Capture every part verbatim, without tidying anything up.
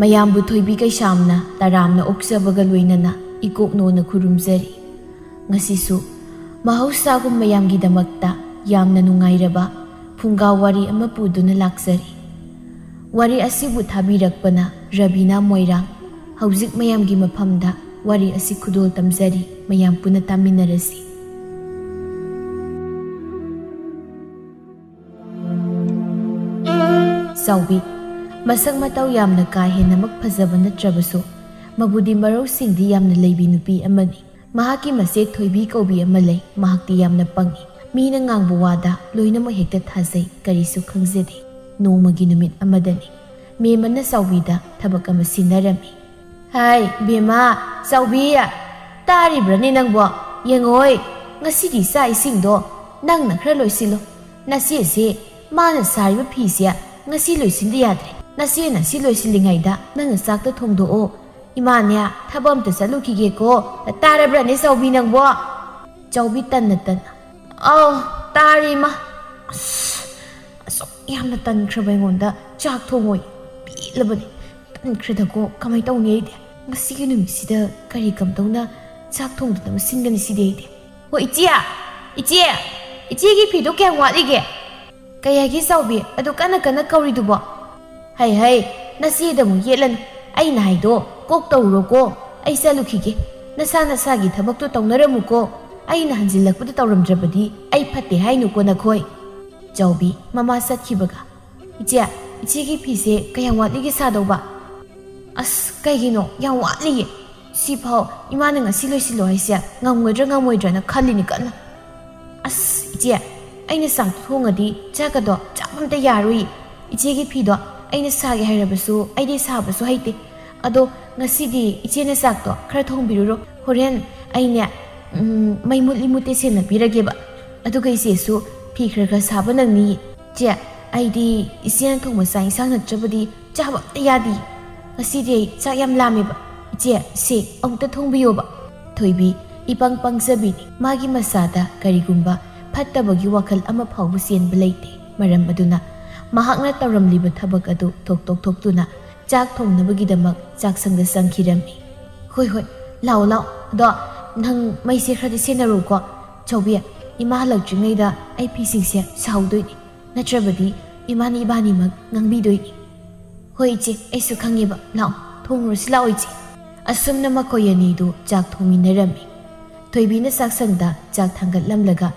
ꯃꯌꯥꯝꯕꯨ ꯊꯣꯏꯕꯤ ꯀꯩꯁꯥꯝꯅ ꯇꯔꯥꯝꯅ ꯑꯣꯛꯆꯕꯒ ꯂꯣꯏꯅꯅ ꯏꯀꯣꯛꯅꯣꯅ ꯈꯨꯔꯨꯝꯖꯔꯤ꯫ ꯉꯁꯤꯁꯨ ꯃꯍꯧꯁꯥꯒꯨꯝ ꯃꯌꯥꯝꯒꯤꯗꯃꯛꯇ ꯌꯥꯝꯅ ꯅꯨꯡꯉꯥꯏꯔꯕ ꯐꯨꯡꯒꯥ ꯋꯥꯔꯤ ꯑꯃ ꯄꯨꯗꯨꯅ ꯂꯥꯛꯆꯔꯤ꯫ ꯋꯥꯔꯤ ꯑꯁꯤꯕꯨ ꯊꯥꯕꯤꯔꯛꯄꯅ ꯔꯕꯤꯅꯥ ꯃꯣꯏꯔꯥꯡ꯫ ꯍꯧꯖꯤꯛ ꯃꯌꯥꯝꯒꯤ ꯃꯐꯝꯗ ꯋꯥꯔꯤ ꯑꯁꯤ ꯈꯨꯗꯣꯜ ꯇꯝꯖꯔꯤ, ꯃꯌꯥꯝ ꯄꯨꯟꯅ ꯇꯥꯃꯤꯟꯅꯔꯁꯤ꯫ ꯆꯥꯎꯕꯤ, ꯃꯁꯛ ꯃꯇꯧ ꯌꯥꯝꯅ ꯀꯥ ꯍꯦꯟꯅꯃꯛ ꯐꯖꯕ ꯅꯠꯇ꯭ꯔꯕꯁꯨ, ꯃꯕꯨꯗꯤ ꯃꯔꯧꯁꯤꯡꯗꯤ ꯌꯥꯝꯅ ꯂꯩꯕꯤ ꯅꯨꯄꯤ ꯑꯃꯅꯤ꯫ ꯃꯍꯥꯛꯀꯤ ꯃꯆꯦ ꯊꯣꯏꯕꯤ ꯀꯧꯕꯤ ꯑꯃ ꯂꯩ꯫ ꯃꯍꯥꯛꯇꯤ ꯌꯥꯝꯅ ꯄꯪꯏ꯫ ꯃꯤꯅ ꯉꯥꯡꯕ ꯋꯥꯗ ꯂꯣꯏꯅꯃꯛ ꯍꯦꯛꯇ ꯊꯥꯖꯩ, ꯀꯔꯤꯁꯨ ꯈꯪꯖꯗꯦ꯫ ꯅꯣꯡꯃꯒꯤ ꯅꯨꯃꯤꯠ ꯑꯃꯗꯅꯤ, ꯃꯦꯝꯃꯅ ꯆꯥꯎꯕꯤꯗ ꯊꯕꯛ ꯑꯃ ꯁꯤꯟꯅꯔꯝꯃꯤ꯫ "ꯍꯥꯏ, ꯕꯦꯝꯃ, ꯆꯥꯎꯕꯤ, ꯇꯥꯔꯤꯕ꯭ꯔꯅꯦ ꯅꯪꯕꯣ? ꯌꯦꯡꯉꯣꯏ, ꯉꯁꯤꯒꯤ ꯆꯥꯛ ꯏꯁꯤꯡꯗꯣ ꯅꯪꯅ ꯈꯔ ꯂꯣꯏꯁꯤꯜꯂꯣ꯫ ꯅꯆꯦꯁꯦ ꯃꯥꯅ ꯁꯥꯔꯤꯕ ꯐꯤꯁꯦ ꯉꯁꯤ ꯂꯣꯏꯁꯤꯟꯗ ꯌꯥꯗ꯭ꯔꯦ꯫ ꯅꯆꯦꯅ ꯁꯤ ꯂꯣꯏꯁꯤꯜꯂꯤꯉꯩꯗ ꯅꯪꯅ ꯆꯥꯛꯇ ꯊꯣꯡꯗꯣꯛꯑꯣ꯫ ꯏꯃꯥꯅꯦ ꯊꯕꯛ ꯑꯝꯇ ꯆꯠꯂꯨꯈꯤꯒꯦꯀꯣ꯫ ꯇꯥꯔꯕ꯭ꯔꯅꯦ ꯆꯥꯎꯕꯤ ꯅꯪꯕꯣ?" ꯆꯥꯎꯕꯤ ꯇꯟꯅ ꯇꯟꯅ, "ꯑꯧ, ꯇꯥꯔꯦ ꯏꯃꯥ꯫ ꯑꯁ, ꯑꯁꯨꯛ ꯌꯥꯝꯅ ꯇꯟꯈ꯭ꯔꯕ ꯑꯩꯉꯣꯟꯗ ꯆꯥꯛ ꯊꯣꯡꯉꯣꯏ꯫ ꯄꯦꯜꯂꯕꯅꯤ꯫ ꯇꯟꯈ꯭ꯔꯦꯗꯀꯣ, ꯀꯃꯥꯏ ꯇꯧꯅꯤ ꯑꯩꯗꯤ? ꯉꯁꯤꯒꯤ ꯅꯨꯃꯤꯠꯁꯤꯗ ꯀꯔꯤ ꯀꯝꯗꯧꯅ ꯆꯥꯛ ꯊꯣꯡꯗꯅꯕ ꯁꯤꯟꯒꯅꯤ ꯁꯤꯗꯤ ꯑꯩꯗꯤ?" "ꯍꯣ ꯏꯆꯦ! ꯏꯆꯦ! ꯏꯆꯦꯒꯤ ꯐꯤꯗꯣ ꯀꯌꯥꯝ ꯋꯥꯠꯂꯤꯒꯦ?" "ꯀꯩ ꯍꯥꯏꯒꯦ ꯆꯥꯎꯕꯤ, ꯑꯗꯨ ꯀꯟꯅ ꯀꯟꯅ ꯀꯧꯔꯤꯗꯨꯕꯣ?" "ꯍꯩ ꯍꯩ, ꯅꯆꯦꯗ ꯑꯃꯨꯛ ꯌꯦꯠꯂꯅꯤ꯫ ꯑꯩꯅ ꯍꯥꯏꯗꯣ ꯀꯣꯛ ꯇꯧꯔꯣꯀꯣ꯫ ꯑꯩ ꯆꯠꯂꯨꯈꯤꯒꯦ꯫ ꯅꯁꯥ ꯅꯁꯥꯒꯤ ꯊꯕꯛꯇꯣ ꯇꯧꯅꯔꯝꯃꯨꯀꯣ꯫ ꯑꯩꯅ ꯍꯟꯖꯤꯜꯂꯛꯄꯗ ꯇꯧꯔꯝꯗ꯭ꯔꯕꯗꯤ ꯑꯩ ꯐꯠꯇꯦ ꯍꯥꯏꯅꯨꯀꯣ ꯅꯈꯣꯏ꯫" ꯆꯥꯎꯕꯤ ꯃꯃꯥ ꯆꯠꯈꯤꯕꯒ, "ꯏꯆꯦ, ꯏꯆꯦꯒꯤ ꯐꯤꯁꯦ ꯀꯌꯥꯝ ꯋꯥꯠꯂꯤꯒꯦ ꯁꯥꯗꯧꯕ?" "ꯑꯁ, ꯀꯩꯒꯤꯅꯣ? ꯌꯥꯝ ꯋꯥꯠꯂꯤꯌꯦ꯫ ꯁꯤꯐꯥꯎ ꯏꯃꯥꯅ ꯉꯁꯤ ꯂꯣꯏꯁꯤꯜꯂꯣ ꯍꯥꯏꯁꯦ ꯉꯝꯒꯗ꯭ꯔꯥ ꯉꯝꯃꯣꯏꯗ꯭ꯔꯥꯅ ꯈꯜꯂꯤꯅꯤ ꯀꯟꯅ꯫" "ꯑꯁ, ꯏꯆꯦ, ꯑꯩꯅ ꯆꯥꯛ ꯊꯣꯡꯉꯗꯤ ꯆꯥꯛꯀꯗꯣ ꯆꯥꯕ ꯑꯝꯇ ꯌꯥꯔꯣꯏ꯫ ꯏꯆꯦꯒꯤ ꯐꯤꯗꯣ ꯑꯩꯅ ꯁꯥꯒꯦ ꯍꯥꯏꯔꯕꯁꯨ ꯑꯩꯗꯤ ꯁꯥꯕꯁꯨ ꯍꯩꯇꯦ꯫ ꯑꯗꯣ ꯉꯁꯤꯗꯤ ꯏꯆꯦꯅ ꯆꯥꯛꯇꯣ ꯈꯔ ꯊꯣꯡꯕꯤꯔꯨꯔꯣ꯫ ꯍꯣꯔꯦꯟ ꯑꯩꯅꯦ, ꯎꯝ, ꯃꯩ ꯃꯨꯠꯂꯤ ꯃꯨꯠꯇꯦ ꯁꯦꯟꯅꯕꯤꯔꯒꯦꯕ꯫ ꯑꯗꯨꯒ ꯏꯆꯦꯁꯨ ꯐꯤ ꯈꯔ ꯈꯔ ꯁꯥꯕ ꯅꯪꯅꯤꯌꯦ꯫ ꯏꯆꯦ, ꯑꯩꯗꯤ ꯏꯆꯦꯅ ꯊꯣꯡꯕ ꯆꯥꯛ ꯏꯟꯁꯥꯡ ꯅꯠꯇ꯭ꯔꯕꯗꯤ ꯆꯥꯕ ꯑꯝꯇ ꯌꯥꯗꯤꯌꯦ꯫ ꯉꯁꯤꯗꯤ ꯑꯩ ꯆꯥꯛ ꯌꯥꯝ ꯂꯥꯝꯃꯦꯕ꯫ ꯏꯆꯦ, ꯁꯦ ꯑꯃꯨꯛꯇ ꯊꯣꯡꯕꯤꯌꯣꯕ꯫" ꯊꯣꯏꯕꯤ ꯏꯄꯪ ꯄꯪꯖꯕꯤꯅꯤ꯫ ꯃꯥꯒꯤ ꯃꯁꯥꯗ ꯀꯔꯤꯒꯨꯝꯕ ꯐꯠꯇꯕꯒꯤ ꯋꯥꯈꯜ ꯑꯃ ꯐꯥꯎꯕ ꯆꯦꯟꯕ ꯂꯩꯇꯦ꯫ ꯃꯔꯝ ꯑꯗꯨꯅ ꯃꯍꯥꯛꯅ ꯇꯧꯔꯝꯂꯤꯕ ꯊꯕꯛ ꯑꯗꯨ ꯊꯣꯛꯇꯣꯛ ꯊꯣꯛꯇꯨꯅ ꯆꯥꯛ ꯊꯣꯡꯅꯕꯒꯤꯗꯃꯛ ꯆꯥꯛꯁꯪꯗ ꯆꯪꯈꯤꯔꯝꯃꯤ꯫ "ꯍꯣꯏ, ꯍꯣꯏ, ꯂꯥꯛꯑꯣ, ꯂꯥꯛꯑꯣ꯫ ꯑꯗꯣ ꯅꯪ ꯃꯩꯁꯦ ꯈꯔꯗꯤ ꯁꯦꯟꯅꯔꯨꯀꯣ꯫ ꯆꯥꯎꯕꯤ, ꯏꯃꯥ ꯍꯜꯂꯛꯇ꯭ꯔꯤꯉꯩꯗ ꯑꯩ ꯐꯤꯁꯤꯡꯁꯦ ꯁꯥꯍꯧꯗꯣꯏꯅꯤ, ꯅꯠꯇ꯭ꯔꯕꯗꯤ ꯏꯃꯥꯅ ꯏꯕꯥꯅꯤꯃꯛ ꯉꯥꯡꯕꯤꯗꯣꯏꯅꯤ꯫" "ꯍꯣꯏ ꯏꯆꯦ, ꯑꯩꯁꯨ ꯈꯪꯉꯦꯕ꯫ ꯂꯥꯛꯑꯣ, ꯊꯣꯡꯉꯨꯔꯁꯤ ꯂꯥꯛꯑꯣ ꯏꯆꯦ꯫" ꯑꯁꯨꯝꯅ ꯃꯈꯣꯏ ꯑꯅꯤꯗꯨ ꯆꯥꯛ ꯊꯣꯡꯃꯤꯟꯅꯔꯝꯃꯤ꯫ ꯊꯣꯏꯕꯤꯅ ꯆꯥꯛꯁꯪꯗ ꯆꯥꯛ ꯊꯥꯡꯒꯠꯂꯝꯂꯒ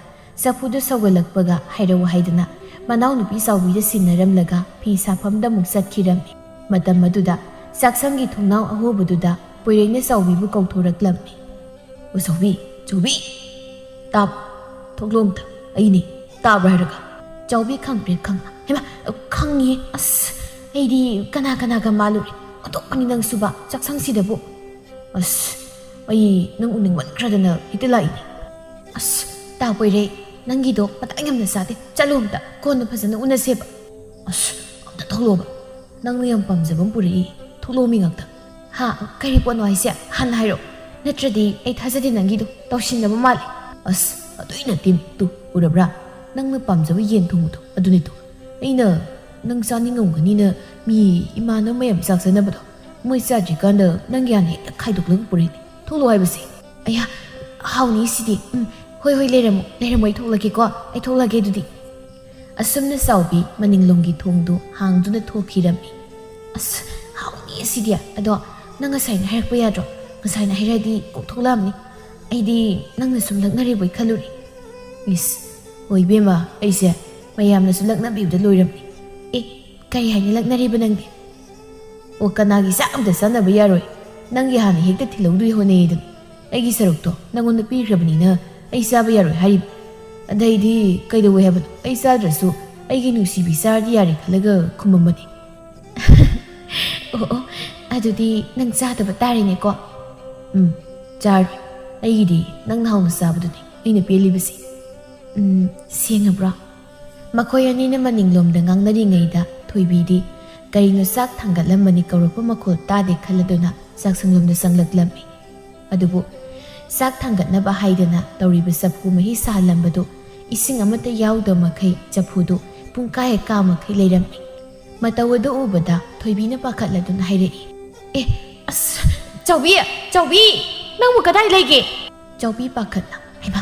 ꯆꯐꯨꯗꯨ ꯁꯧꯒꯠꯂꯛꯄꯒ ꯍꯥꯏꯔꯛꯎ ꯍꯥꯏꯗꯅ ꯃꯅꯥꯎꯅꯨꯄꯤ ꯆꯥꯎꯕꯤꯗ ꯁꯤꯟꯅꯔꯝꯂꯒ ꯐꯤ ꯁꯥꯐꯝꯗ ꯑꯃꯨꯛ ꯆꯠꯈꯤꯔꯝꯃꯤ꯫ ꯃꯇꯝ ꯑꯗꯨꯗ ꯆꯥꯛꯁꯪꯒꯤ ꯊꯣꯡꯅꯥꯎ ꯑꯍꯣꯕꯗꯨꯗ ꯄꯣꯏꯔꯩꯅ ꯆꯥꯎꯕꯤꯕꯨ ꯀꯧꯊꯣꯔꯛꯂꯝꯃꯤ꯫ "ꯑꯣ ꯆꯥꯎꯕꯤ, ꯆꯥꯎꯕꯤ! ꯇꯥꯕ꯭ꯔꯣ? ꯊꯣꯛꯂꯣ ꯑꯝꯇ꯫ ꯑꯩꯅꯤ, ꯇꯥꯕ꯭ꯔꯥ ꯍꯥꯏꯔꯒ?" ꯆꯥꯎꯕꯤ ꯈꯪꯄ꯭ꯔꯦꯛ ꯈꯪꯅ, "ꯍꯩꯃꯥ, ꯈꯪꯉꯤꯍꯦ꯫ ꯑꯁ, ꯑꯩꯗꯤ ꯀꯅꯥ ꯀꯅꯥꯒ ꯃꯥꯜꯂꯨꯔꯦ꯫ ꯑꯣꯟꯊꯣꯛꯄꯅꯤ ꯅꯪꯁꯨꯕ, ꯆꯥꯛꯁꯪꯁꯤꯗꯕꯨ꯫ ꯑꯁ, ꯑꯩ ꯅꯪ ꯎꯅꯤꯡꯃꯟꯈ꯭ꯔꯗꯅ ꯍꯦꯛꯇ ꯂꯥꯛꯏꯅꯦ꯫" "ꯑꯁ, ꯇꯥ ꯄꯣꯏꯔꯩ, ꯅꯪꯒꯤꯗꯣ ꯃꯇꯥꯡ ꯌꯥꯝꯅ ꯆꯥꯗꯦ꯫ ꯆꯠꯂꯣ ꯑꯝꯇ, ꯀꯣꯟꯅ ꯐꯖꯅ ꯎꯅꯁꯦꯕ꯫" "ꯑꯁ, ꯑꯝꯇ ꯊꯣꯛꯂꯣꯕ꯫ ꯅꯪꯅ ꯌꯥꯝ ꯄꯥꯝꯖꯕ ꯑꯃ ꯄꯨꯔꯛꯏ꯫ ꯊꯣꯛꯂꯣ ꯃꯤ ꯉꯥꯛꯇ꯫" "ꯍꯥ? ꯀꯔꯤ ꯄꯣꯠꯅꯣ ꯍꯥꯏꯁꯦ? ꯍꯥꯟꯅ ꯍꯥꯏꯔꯛꯑꯣ꯫ ꯅꯠꯇ꯭ꯔꯗꯤ ꯑꯩ ꯊꯥꯖꯗꯦ ꯅꯪꯒꯤꯗꯣ꯫ ꯇꯧꯁꯤꯟꯅꯕ ꯃꯥꯜꯂꯦ꯫" "ꯑꯁ, ꯑꯗꯨꯏ ꯅꯠꯇꯦ꯫ ꯇꯨ, ꯎꯔꯕ꯭ꯔꯥ? ꯅꯪꯅ ꯄꯥꯝꯖꯕ ꯌꯦꯟ ꯊꯣꯡꯕꯗꯣ, ꯑꯗꯨꯅꯤꯗꯣ꯫ ꯑꯩꯅ ꯅꯪ ꯆꯥꯅꯤꯡꯉꯝꯒꯅꯤꯅ ꯃꯤ ꯏꯃꯥꯟꯅꯕ ꯃꯌꯥꯝ ꯆꯥꯛ ꯆꯥꯅꯕꯗꯣ, ꯃꯣꯏ ꯆꯥꯗ꯭ꯔꯤꯀꯥꯟꯗ ꯅꯪꯒꯤ ꯍꯥꯟꯅ ꯍꯦꯛꯇ ꯈꯥꯏꯗꯣꯛꯂꯒ ꯄꯨꯔꯛꯏꯅꯦ꯫ ꯊꯣꯛꯂꯣ ꯍꯥꯏꯕꯁꯦ꯫" "ꯑꯌꯥ, ꯍꯥꯎꯅꯤ ꯁꯤꯗꯤ꯫ ꯎꯝ, ꯍꯣꯏ, ꯍꯣꯏ, ꯂꯩꯔꯝꯃꯣ, ꯂꯩꯔꯝꯃꯣ, ꯑꯩ ꯊꯣꯛꯂꯒꯦꯀꯣ, ꯑꯩ ꯊꯣꯛꯂꯒꯦ ꯑꯗꯨꯗꯤ꯫" ꯑꯁꯨꯝꯅ ꯆꯥꯎꯕꯤ ꯃꯅꯤꯡꯂꯣꯝꯒꯤ ꯊꯣꯡꯗꯨ ꯍꯥꯡꯗꯨꯅ ꯊꯣꯛꯈꯤꯔꯝꯃꯤ꯫ "ꯑꯁ, ꯍꯥꯎꯅꯤ ꯁꯤꯗꯤ꯫ ꯑꯗꯣ ꯅꯪ ꯉꯁꯥꯏꯅ ꯍꯥꯏꯔꯛꯄ ꯌꯥꯗ꯭ꯔꯣ? ꯉꯁꯥꯏꯅ ꯍꯥꯏꯔꯛꯑꯗꯤ ꯀꯣꯛ ꯊꯣꯛꯂꯛꯑꯝꯅꯤ꯫ ꯑꯩꯗꯤ ꯅꯪꯅ ꯁꯨꯝ ꯂꯛꯅꯔꯤꯕꯣꯏ ꯈꯜꯂꯨꯔꯦ꯫" "ꯏꯁ, ꯍꯣꯏ ꯏꯕꯦꯝꯃ, ꯑꯩꯁꯦ ꯃꯌꯥꯝꯅꯁꯨ ꯂꯛꯅꯕꯤꯕꯗ ꯂꯣꯏꯔꯝꯅꯤ꯫" "ꯑꯦ, ꯀꯔꯤ ꯍꯥꯏꯅ ꯂꯛꯅꯔꯤꯕ ꯅꯪꯗꯤ?" "ꯑꯣ, ꯀꯅꯥꯒꯤ ꯆꯥꯛ ꯑꯝꯇ ꯆꯥꯅꯕ ꯌꯥꯔꯣꯏ, ꯅꯪꯒꯤ ꯍꯥꯟꯅ ꯍꯦꯛꯇ ꯊꯤꯜꯍꯧꯗꯣꯏ ꯍꯣꯠꯅꯩꯗꯅ꯫ ꯑꯩꯒꯤ ꯁꯔꯨꯛꯇꯣ ꯅꯪꯉꯣꯟꯗ ꯄꯤꯈ꯭ꯔꯕꯅꯤꯅ ꯑꯩ ꯆꯥꯕ ꯌꯥꯔꯣꯏ ꯍꯥꯏꯔꯤꯕ꯫ ꯑꯗꯩꯗꯤ ꯀꯩꯗꯧꯋꯦ ꯍꯥꯏꯕꯅꯣ? ꯑꯩ ꯆꯥꯗ꯭ꯔꯁꯨ ꯑꯩꯒꯤ ꯅꯨꯡꯁꯤꯕꯤ ꯆꯥꯔꯗꯤ ꯌꯥꯔꯦ ꯈꯜꯂꯒ ꯈꯨꯝꯃꯝꯕꯅꯤ꯫" "ꯑꯣ, ꯑꯣ, ꯑꯗꯨꯗꯤ ꯅꯪ ꯆꯥꯗꯕ ꯇꯥꯔꯦꯅꯦꯀꯣ?" "ꯎꯝ, ꯆꯥꯔꯣꯏ꯫ ꯑꯩꯒꯤꯗꯤ ꯅꯪꯅ ꯍꯥꯎꯅ ꯆꯥꯕꯗꯨꯅꯤ ꯑꯩꯅ ꯄꯦꯜꯂꯤꯕꯁꯦ꯫" "ꯎꯝ, ꯁꯦꯡꯉꯕ꯭ꯔꯣ?" ꯃꯈꯣꯏ ꯑꯅꯤꯅ ꯃꯅꯤꯡꯂꯣꯝꯗ ꯉꯥꯡꯅꯔꯤꯉꯩꯗ ꯊꯣꯏꯕꯤꯗꯤ ꯀꯔꯤꯅꯣ ꯆꯥꯛ ꯊꯥꯡꯒꯠꯂꯝꯕꯅꯤ ꯀꯧꯔꯛꯄ ꯃꯈꯣꯜ ꯇꯥꯗꯦ ꯈꯜꯂꯗꯨꯅ ꯆꯥꯛꯁꯪꯂꯣꯝꯗ ꯆꯪꯂꯛꯂꯝꯃꯤ꯫ ꯑꯗꯨꯕꯨ ꯆꯥꯛ ꯊꯥꯡꯒꯠꯅꯕ ꯍꯥꯏꯗꯅ ꯇꯧꯔꯤꯕ ꯆꯐꯨ ꯃꯍꯤ ꯁꯥꯍꯜꯂꯝꯕꯗꯨ ꯏꯁꯤꯡ ꯑꯃꯠꯇ ꯌꯥꯎꯗꯕ ꯃꯈꯩ ꯆꯐꯨꯗꯨ ꯄꯨꯡꯀꯥꯏ ꯍꯦꯛ ꯀꯥ ꯃꯈꯩ ꯂꯩꯔꯝꯃꯤ꯫ ꯃꯇꯧ ꯑꯗꯨ ꯎꯕꯗ ꯊꯣꯏꯕꯤꯅ ꯄꯥꯈꯠꯂꯗꯨꯅ ꯍꯥꯏꯔꯛꯏ, "ꯑꯦ, ꯑꯁ, ꯆꯥꯎꯕꯤ, ꯆꯥꯎꯕꯤ, ꯅꯪꯕꯨ ꯀꯗꯥꯏ ꯂꯩꯒꯦ?" ꯆꯥꯎꯕꯤ ꯄꯥꯈꯠꯅ, "ꯍꯩꯃꯥ,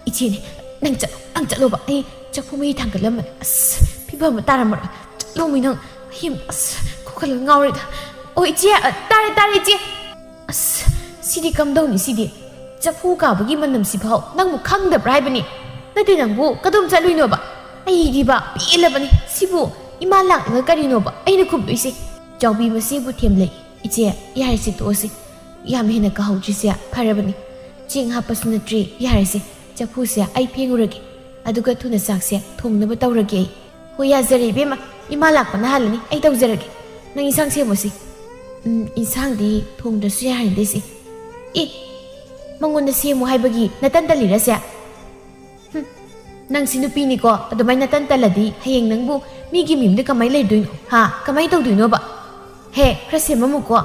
ꯏꯆꯦꯅꯦ, ꯅꯪ ꯆꯠꯂꯣ, ꯅꯪ ꯆꯠꯂꯣꯕ, ꯑꯩ ꯆꯐꯨ ꯃꯩ ꯊꯥꯡꯒꯠꯂꯝꯕꯅꯦ, ꯑꯁ, ꯐꯤꯕꯝ ꯑꯃ ꯇꯥꯔꯝꯃꯔꯣꯏ, ꯆꯠꯂꯣꯃꯤ ꯅꯪ, ꯑꯩ ꯑꯁ, ꯀꯣꯛꯀ ꯂꯣꯏ ꯉꯥꯎꯔꯦꯗ꯫ ꯑꯣ ꯏꯆꯦ, ꯑ, ꯇꯥꯔꯦ, ꯇꯥꯔꯦ ꯏꯆꯦ꯫ ꯑꯁ, ꯁꯤꯗꯤ ꯀꯝꯗꯧꯅꯤ ꯁꯤꯗꯤ? ꯆꯐꯨ ꯀꯥꯕꯒꯤ ꯃꯅꯝꯁꯤꯐꯥꯎ ꯅꯪꯕꯨ ꯈꯪꯗꯕ꯭ꯔꯥ ꯍꯥꯏꯕꯅꯤ? ꯅꯠꯇꯦ, ꯅꯪꯕꯨ ꯀꯗꯣꯝ ꯆꯠꯂꯨꯏꯅꯣꯕ? ꯑꯩꯗꯤꯕ ꯄꯦꯜꯂꯕꯅꯤ, ꯁꯤꯕꯨ ꯏꯃꯥ ꯂꯥꯛꯂꯒ ꯀꯔꯤꯅꯣꯕ ꯑꯩꯅ ꯈꯨꯝꯗꯣꯏꯁꯦ?" ꯆꯥꯎꯕꯤ ꯃꯆꯦꯕꯨ ꯊꯦꯝꯂꯛꯏ, "ꯏꯆꯦ, ꯌꯥꯔꯦꯁꯦ, ꯇꯣꯛꯑꯁꯤ, ꯌꯥꯝ ꯍꯦꯟꯅ ꯀꯥꯍꯧꯗ꯭ꯔꯤꯁꯦ ꯐꯔꯕꯅꯤ, ꯆꯦꯡ ꯍꯥꯞꯄꯁꯨ ꯅꯠꯇ꯭ꯔꯤ, ꯌꯥꯔꯦꯁꯦ, ꯆꯐꯨꯁꯦ ꯑꯩ ꯐꯦꯡꯉꯨꯔꯒꯦ, ꯑꯗꯨꯒ ꯊꯨꯅ ꯆꯥꯛꯁꯦ ꯊꯣꯡꯅꯕ ꯇꯧꯔꯒꯦ ꯑꯩ꯫" "ꯍꯣꯏ, ꯌꯥꯖꯔꯦ ꯏꯕꯦꯝꯃ, ꯏꯃꯥ ꯂꯥꯛꯄꯅ ꯍꯥꯜꯂꯅꯤ, ꯑꯩ ꯇꯧꯖꯔꯒꯦ, ꯅꯪ ꯏꯟꯁꯥꯡ ꯁꯦꯝꯃꯨꯁꯤ꯫" "ꯎꯝ, ꯏꯟꯁꯥꯡꯗꯤ ꯊꯣꯡꯗ꯭ꯔꯁꯨ ꯌꯥꯔꯦꯗ ꯏꯆꯦ꯫" "ꯑꯦ, ꯃꯉꯣꯟꯗ ꯁꯦꯝꯃꯨ ꯍꯥꯏꯕꯒꯤ ꯅꯇꯟ ꯇꯜꯂꯤꯔꯁꯦ? ꯍꯨꯝ, ꯅꯪꯁꯤ ꯅꯨꯄꯤꯅꯤꯀꯣ, ꯑꯗꯨꯃꯥꯏꯅ ꯇꯟ ꯇꯜꯂꯗꯤ ꯍꯌꯦꯡ ꯅꯪꯕꯨ ꯃꯤꯒꯤ ꯃꯌꯨꯝꯗ ꯀꯃꯥꯏꯅ ꯂꯩꯗꯣꯏꯅꯣ? ꯍꯥ? ꯀꯃꯥꯏꯅ ꯇꯧꯗꯣꯏꯅꯣꯕ? ꯍꯦ, ꯈꯔ ꯁꯦꯝꯃꯝꯃꯨꯀꯣ,